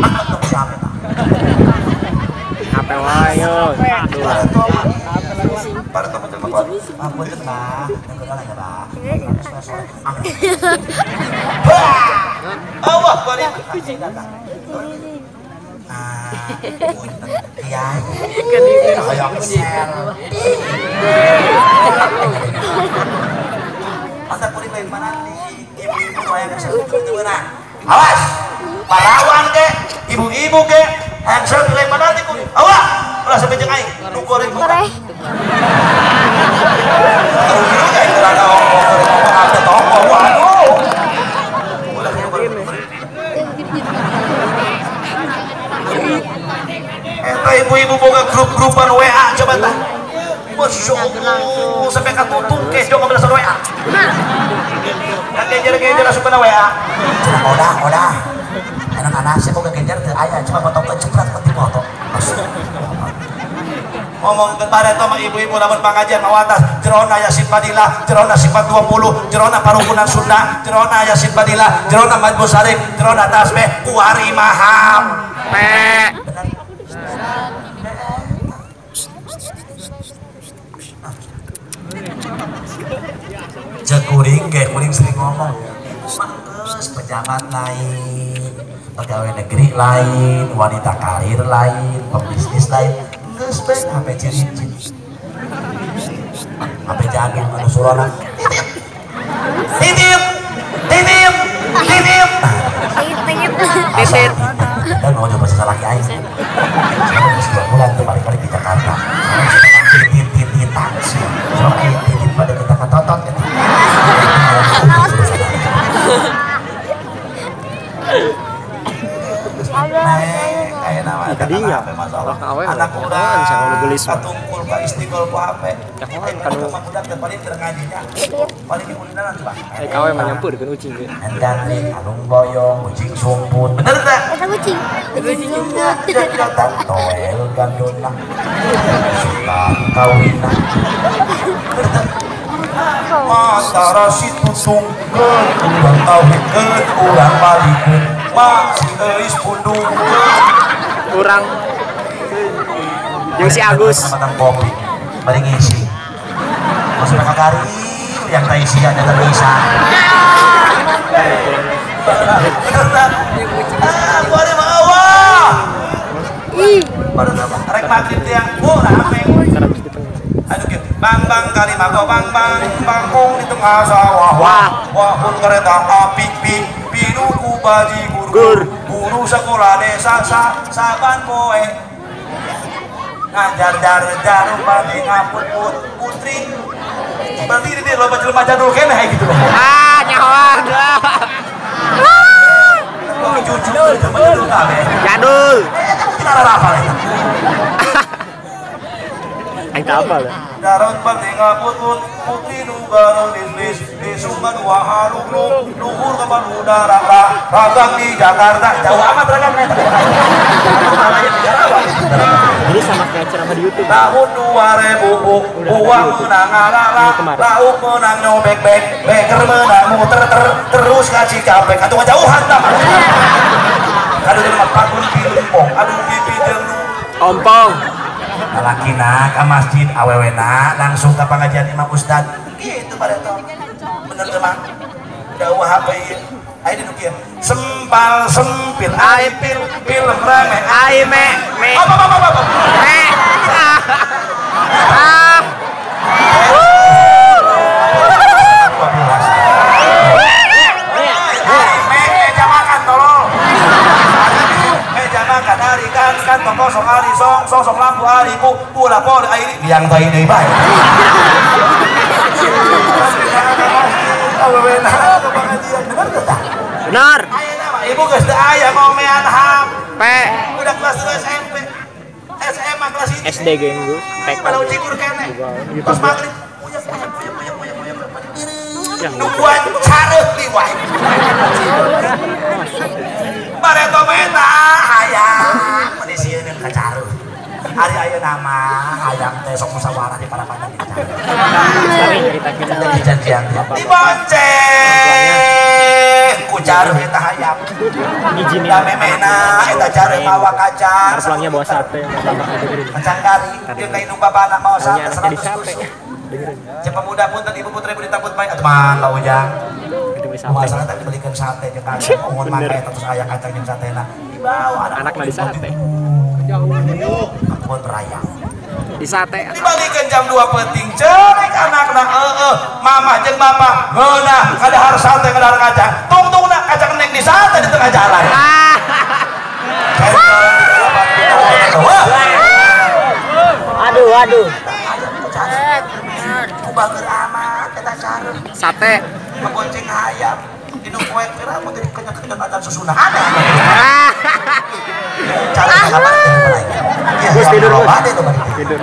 [SPEAKER 1] Atuh siapa eta?
[SPEAKER 5] HP wae yo.
[SPEAKER 1] Allah awas, parawan ke, ibu-ibu ke, hangsel lain mana nih kuring. Awas, ulah sampai jeung aing, nu goreng buka. Eta ibu-ibu boga grup-grupan WA coba tah. Masya Allah, sampai katutung ke jong belasan WA. Kagejer-gejer langsung kena WA. Cenah odah. Anak-anak saya boga genjer teu aya, coba potongkeun ceprat penting foto. Ngomong kepada itu sama ibu-ibu lamun pengajian mawatas jerona Yasin Fadilah, jerona sifat 20, jerona parukunan Sunda, jerona Yasin Fadilah, jerona Majmu Sarif, jerona tasbih, kuari maham. Cek kuring, kayak kuring sering ngomong, mangkes pejabat lain, pegawai negeri lain, wanita karir lain, pebisnis lain. Geus bae HP ciri-ciri. HP jadul anu surana. Titip. Titip. Titip. Titip. Titip. Dan mau coba salaki aing. Saya 2 bulan tuh balik-balik di Jakarta. Titip titip taksi. Sok titip pada kita katotot gitu.
[SPEAKER 5] Tadinya
[SPEAKER 1] anak urang katungkul ka istiqlal ku HP. Kanu budak teh paling keur ngajinya. Paling diulinan coba.
[SPEAKER 5] Kawe mah nyampurkeun ucing ge.
[SPEAKER 1] Andane kalung boyong, ucing sumput. Bener teh?
[SPEAKER 4] Eta ucing. Ucing sumput.
[SPEAKER 1] Toel gandona. Suka kawina. Bener teh? Antara si tutungkeun urang kawinkeun urang balikeun. Ma si euis pundungkeun.
[SPEAKER 5] Kurang yang si Agus
[SPEAKER 1] matang kopi bari ngisi masuk ke kari yang tak isi ada terpisah bener tak? Ah gua ada mah awah pada nama rek maghrib tiang oh rame aduh gitu bang bang kali mago bang bang bangkung di tengah sawah wah wah pun kereta api pi pinuku baji gur guru sekolah desa sa saban poe ngajar jar jar pati ngaput put putri berarti ini loba jelema jadul keneh gitu loh
[SPEAKER 5] ah nyahoan
[SPEAKER 1] cucu jelema jadul kabeh
[SPEAKER 5] jadul
[SPEAKER 1] eta mungkin arah hafal eta
[SPEAKER 5] aing teu hafal
[SPEAKER 1] daron pati ngaput put putri nu garong lis lis sumba dua haluk luhur kapal udara ragang di Jakarta jauh amat ragang eta.
[SPEAKER 5] Jadi sama kayak ceramah di YouTube.
[SPEAKER 1] Tahun 2000 uang menang alala, lauk menang nyobek bek, beker menang muter ter terus kasih capek atuh ngajauhan tah. Aduh jelema pakun pitu aduh pipi jeung
[SPEAKER 5] ompong.
[SPEAKER 1] Lalakina ka masjid awewena langsung ka pengajian imam ustad. Gitu pada tong. Bener teu mah? Dauh HP ieu. Ayo duduk ya. Sempal sempil ai pil film rame
[SPEAKER 5] ai me me.
[SPEAKER 1] Apa apa apa apa.
[SPEAKER 5] Me. Ah.
[SPEAKER 1] Ai me meja makan tolong. Meja makan ari kan kan toko sok ari song song sok lampu ari ku pula pol ai yang tai deui bae.
[SPEAKER 5] Benar.
[SPEAKER 1] Ibu geus teu aya ngomean HP. Udah kelas 2 SMP. SMA kelas 1.
[SPEAKER 5] SD ge geus. TK.
[SPEAKER 1] Pada ujikur keneh. Pas maghrib. Puyeng puyeng puyeng puyeng puyeng. Nungguan careuh liwat. Bareto meta hayang meni sieun ka careuh. Ari ayeuna mah hayang teh sok musyawarah di parapandan di careuh. Janjian dibonceng ku careuh eta hayang. Da memena eta careuh mawa kacang.
[SPEAKER 5] Pulangnya bawa sate.
[SPEAKER 1] Kacang kari jeung ka indung bapana mawa sate 100 tusuk. Jeung pemuda punten ibu putri beri takut bae atuh mangga ujang. Masalah tadi belikan sate jeung kacang, mohon mangga eta terus aya kacang jeung satena. Dibawa
[SPEAKER 5] anak mah di sate.
[SPEAKER 1] Kebon raya.
[SPEAKER 5] Di sate.
[SPEAKER 1] Dibalikan jam 2 penting cerik anakna heeh, mamah jeung bapak ngeunah kadahar sate kadahar kacang. Tungtungna kacang neng di sate di tengah jalan.
[SPEAKER 4] Aduh, aduh.
[SPEAKER 1] Ku bager amat eta careuh.
[SPEAKER 5] Sate.
[SPEAKER 1] Ngebonceng hayam. Dinu poe kira mun teh kenyot-kenyot acan susuna aneh. Cara kapan teh
[SPEAKER 5] Gus tidur, Gus.
[SPEAKER 1] Tidur.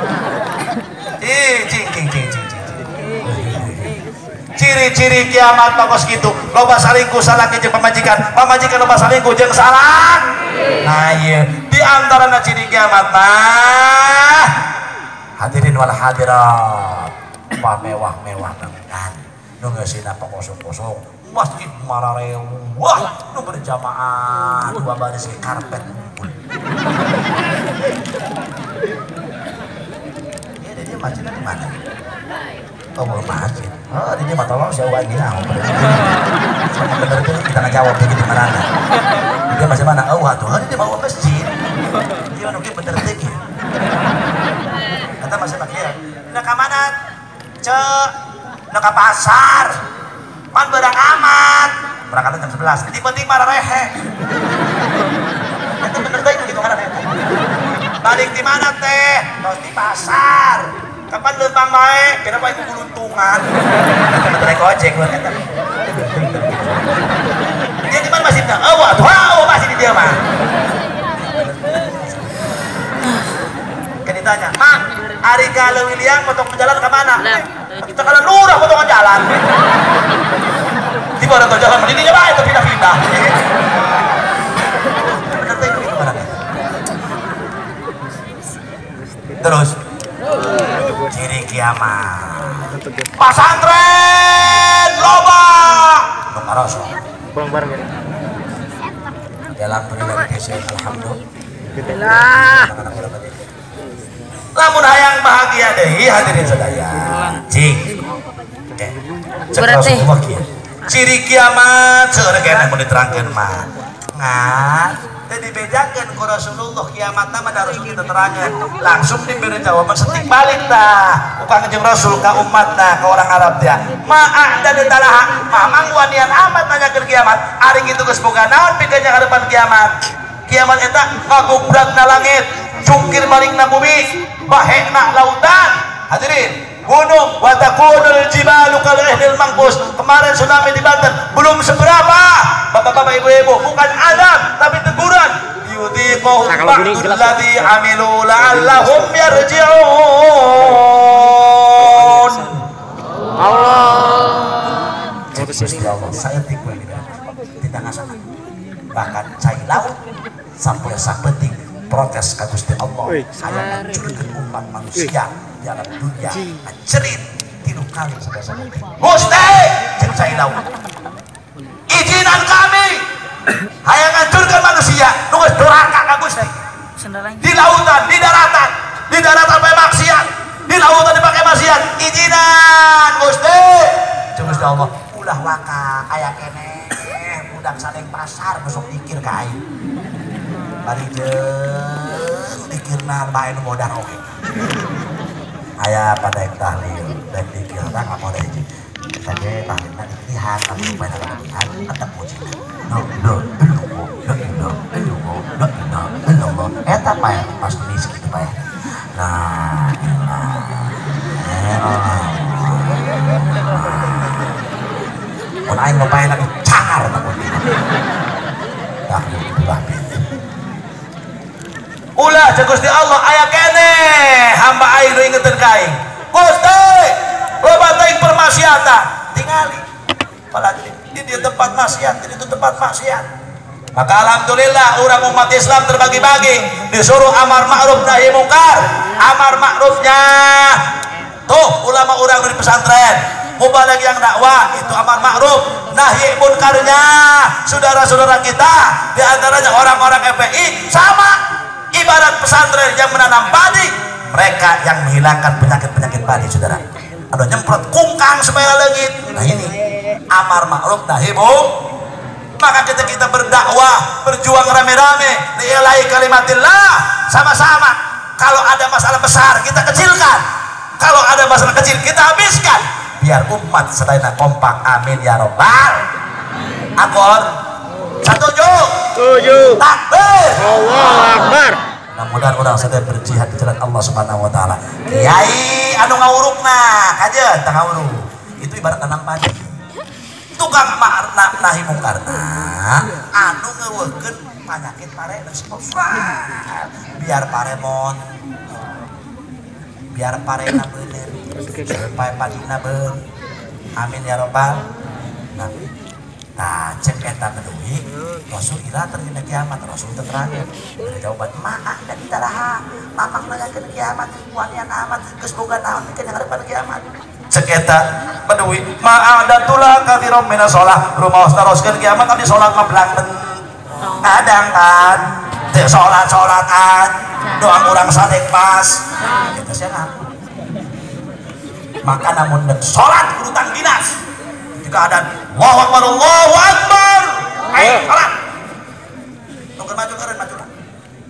[SPEAKER 1] Ih, cing cing cing cing cing. Ciri-ciri kiamat bagos gitu. Loba salingkuh salaki jeung pamajikan, pamajikan loba salingkuh jeung salak. Nah, ieu di antarana ciri kiamat mah hadirin wal hadirat. Pamewah-mewah bangunan. Nu geusina kosong-kosong. Masjid mararewah nu berjamaah dua baris ke karpet unggul. Ya, dia masjidnya di mana? Oh, masjid. Oh, dia mah tolong siapa gini. Bener tuh kita nggak jawab dia di mana? Dia masih mana? Oh, atuh dia mau masjid. Dia mah bener teh. Kata masih pakai. Nah, ka mana? Cek, nah ka pasar. Pan berang amat. Berangkatnya jam 11. Jadi penting marah rehe. Itu bener teh gitu kan. Balik di mana teh? Terus di pasar. Kapan lempang bae? Kenapa iku kuluntungan? Eta bener ojek lu eta. Dia di mana masjidna? Oh, atuh, oh, masih di dia mah. Kan ditanya, "Mang, ari ka Leuwiliang potong jalan ke mana?" Kita kalau lurah potongan jalan. Di mana tuh jalan ini bae tapi pindah-pindah. Bener teh itu mana? Terus ciri kiamat. Pasantren loba. Nu ngaroso.
[SPEAKER 5] Pulang bareng ya.
[SPEAKER 1] Alhamdulillah alhamdulillah. Lamun hayang bahagia deui hadirin sadaya. Cing. Oke.
[SPEAKER 4] Berarti
[SPEAKER 1] ciri kiamat seueur keneh mun diterangkeun mah. Ngan teu dibejakeun ku Rasulullah kiamat mah da Rasul kita terangkeun. Langsung diberi jawaban setik balik tah. Ku Kangjeng Rasul ka umatna ka orang Arab teh. Ma a'dadu talaha, mamang wanian amat nanyakeun kiamat. Ari kitu geus boga naon pikeun harapan kiamat. Kiamat eta ngagubrakna langit, jungkir balikna bumi, bahekna lautan. Hadirin, gunung wa takunul jibalu kal ihnil mangkus. Kemarin tsunami di Banten belum seberapa. Bapak-bapak, ibu-ibu, bukan azab tapi teguran. Yudhiqahum ba'dul ladzi amilu la'allahum yarji'un.
[SPEAKER 5] Allah.
[SPEAKER 1] Allah, saya tiku ini tidak ngasakan. Bahkan cai laut sampai sapeting protes ka Gusti Allah. Hayang ngancurkeun umat manusia di alam dunia. Ngacerit 3 kali sampai Gusti jeung cai laut. Izinan kami hayang ngancurkeun manusia nu geus doraka ka Gusti. Di lautan, di daratan, di daratan pakai maksiat, di lautan dipakai maksiat. Izinan Gusti. Jeung Gusti Allah ulah waka aya keneh budak saling pasar besok dikir ka aing. Bari jeung dikirna bae nu modar oge. Aya pada tahlil dan dikir tah ngapoda hiji. Kita ge tahlilna dilihat tapi supaya dilihat tetep puji. No no no no no no no no. Eta pae pas tulis kitu pae. Nah, mun aing mah pae lagi cakar takut. Tahlil ulah ulah cek Gusti Allah aya keneh hamba aing nu ingeteun ka aing. Gusti, loba teuing permaksiatan, tingali. Apalagi di dia tempat maksiat, di itu tempat maksiat. Maka alhamdulillah orang umat Islam terbagi-bagi, disuruh amar ma'ruf nahi mungkar. Amar ma'rufnya tuh ulama orang dari pesantren, mubaligh yang dakwah itu amar ma'ruf, nahi munkarnya saudara-saudara kita di antaranya orang-orang FPI sama ibarat pesantren yang menanam padi, mereka yang menghilangkan penyakit-penyakit padi, saudara. Ada nyemprot kungkang supaya leungit. Nah ini amar ma'ruf nahi mungkar. Maka kita berdakwah, berjuang rame-rame, li'ilai kalimatillah, sama-sama. Kalau ada masalah besar kita kecilkan, kalau ada masalah kecil kita habiskan, biar umat sedaya kompak. Amin ya robbal akor. Setuju?
[SPEAKER 5] Setuju.
[SPEAKER 1] Takbir.
[SPEAKER 5] Allahu Akbar.
[SPEAKER 1] Mudah-mudahan orang sedaya berjihad di jalan Allah Subhanahu wa taala. Kiai anu ngawurukna kajeun tah ngawuruk. Itu ibarat tanam padi. Tukang nahi mungkarna anu ngeuweuhkeun panyakit pare biar paremon, biar parena bener, supaya padina bener. Amin ya robbal. Nah, cek eta bedui Rasul ira terjadi kiamat, Rasul terang dari jawaban maah dan italaha mamang nanyakeun kiamat wanian amat geus boga naon pikeun ngarepan kiamat. Cek eta bedui ma'adatullah katsiran minas shalah, rumaos taroskeun kiamat abdi salat mah belang kadang kan teu salat-salatan doang urang sadek pas eta sia ngaku. Maka namun dan salat kudu tang dinas di keadaan Allahu Akbar, Allahu Akbar, ayo salat nu keur maju keureun maju lah,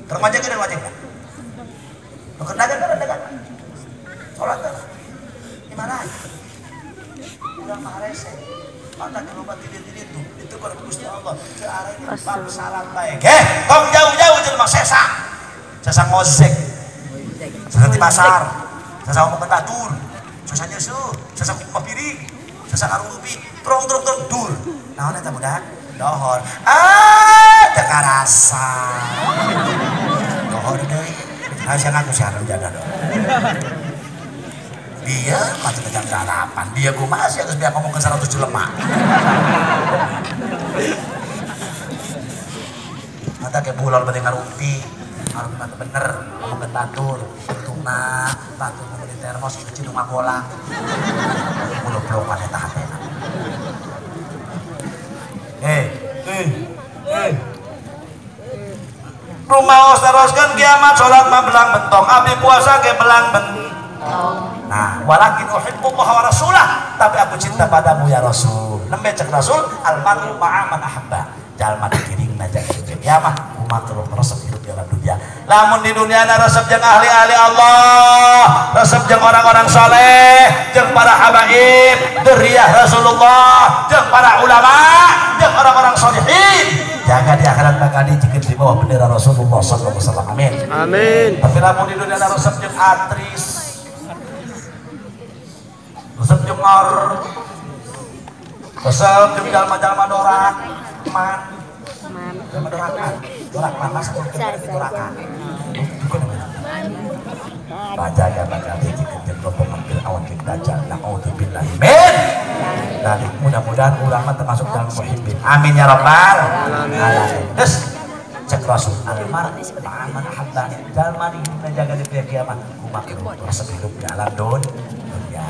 [SPEAKER 1] keur maju keureun wajib lah, nu keur dagang keureun dagang, salat lah di mana urang mah rese mata keloba tidieu itu kalau Gusti Allah teu arena bab salat bae ge tong jauh-jauh jelema sesa sesa ngozek, sesa di pasar, sesa ngomongkeun batur, sesa nyeusuh, sesa kumpah piring, sesa ngarumpi, trong trong trong dur. Naon eta budak? Dohor. Ah, teu karasa. Dohor deui. Hayang ngaku sia jada doh. Dia macam jam 8, dia kumaha sia geus biak ngomongkeun 100 jelema. Mata ke bulan bade ngarumpi, ngarumpi mah bener, ngomongkeun batur, untungna batur meuli termos kecil rumah bola. Ulo-uloan eta hatena. Rumaos teroskeun kiamat salat mah belang bentong, abdi puasa ge belang bentong. Nah, walakin uhibbullaha wa rasulah, tapi aku cinta padamu ya Rasul. Nembe cek Rasul, al mar'u ma'a man ahabba. Jalma dikiringna jaga di kiamat, umat terus resep hidup di alam dunia. Lamun di dunia na resep jeung ahli-ahli Allah, resep jeung orang-orang saleh, jeung para habaib, dzurriyyah Rasulullah, jeung para ulama, jeung orang-orang solehin. Jaga di akhirat bakal dijikeun di bawah bendera Rasulullah sallallahu alaihi wasallam. Amin.
[SPEAKER 5] Amin.
[SPEAKER 1] Tapi lamun di dunia na resep jeung aktris, resep jeung ngor, resep jeung jalma-jalma dorak, man. Jalma dorakan, dorakan masa dorakan. Bukan namanya. Bajaga bakal dijikeun jeung rombongan Fir'aun jeung Dajjal. Na'udzubillahi min. Dan mudah-mudahan ulama termasuk dalam muhibbin. Amin ya rabbal alamin. Terus cek Rasul almar ma'aman ahabba, jalma dihidupna jaga di pihak kiamat kumaha resep hidup di alam dunia.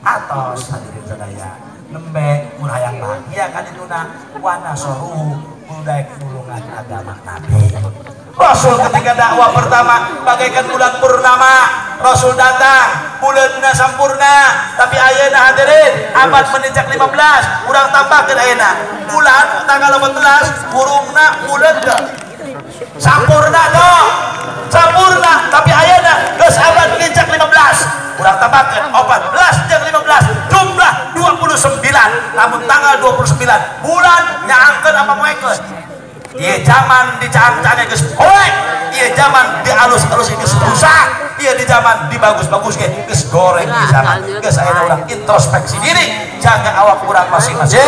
[SPEAKER 1] Atos hadirin sadaya nembe mun hayang bahagia ka dituna wa nasoruhu kudu nulungan agama Nabi. Rasul ketika dakwah pertama bagaikan bulan purnama, Rasul datang bulanna sampurna, tapi ayeuna hadirin abad menijak 15 urang tambahkeun ayeuna bulan tanggal 18 burungna bulan teu sampurna teu sampurna, tapi ayeuna geus abad menijak 15 urang tambahkeun 14 jeung 15 jumlah 29. Lamun tanggal 29 bulan nyaangkeun apa moekeun? Ieu zaman dicaang-caang geus poek, ieu zaman dialus-alus geus rusak. Ieu di zaman dibagus-baguskeun geus goreng di zaman. Geus ayeuna urang introspeksi diri, jaga awak urang masing-masing.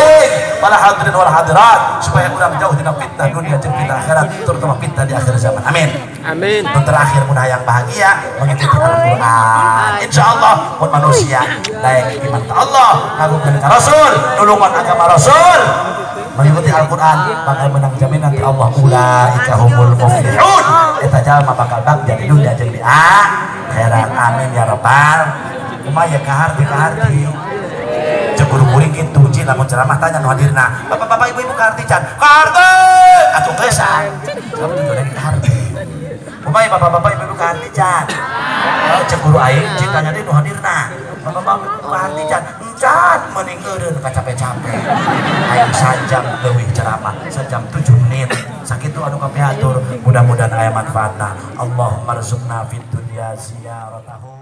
[SPEAKER 1] Para hadirin wal hadirat, supaya urang jauh dina fitnah dunia jeung fitnah akhirat, terutama fitnah di akhir zaman. Amin.
[SPEAKER 5] Amin.
[SPEAKER 1] Dan terakhir mun hayang bahagia mengikuti Al-Qur'an. Insyaallah mun manusia daek iman ka Allah, ngagungkeun ka Rasul, nulungan agama Rasul, mengikuti Al-Qur'an bakal menang jaminan ti Allah, ulaika humul muflihun. Eta jalma bakal bagja di dunia jeung di akhirat. Amin ya rabbal. Kumaha ya kaharti kaharti. Ceuk guru kuring kitu ji lamun ceramah tanya nu hadirna. Bapak-bapak ibu-ibu kaharti can? Kaharti. Atuh geus ah. Sabab tujuanna kaharti. Kumaha bapak-bapak ibu-ibu kaharti can? Ceuk guru aing citanya deui nu hadirna. Bapak-bapak ibu kaharti can? Encan mending eureun kacape-cape. Aing sajam leuwih ceramah, sajam 7 menit. Sakitu anu kami atur, mudah-mudahan aya manfaatna. Allahumma rzuqna fid dunya ziyaratahu.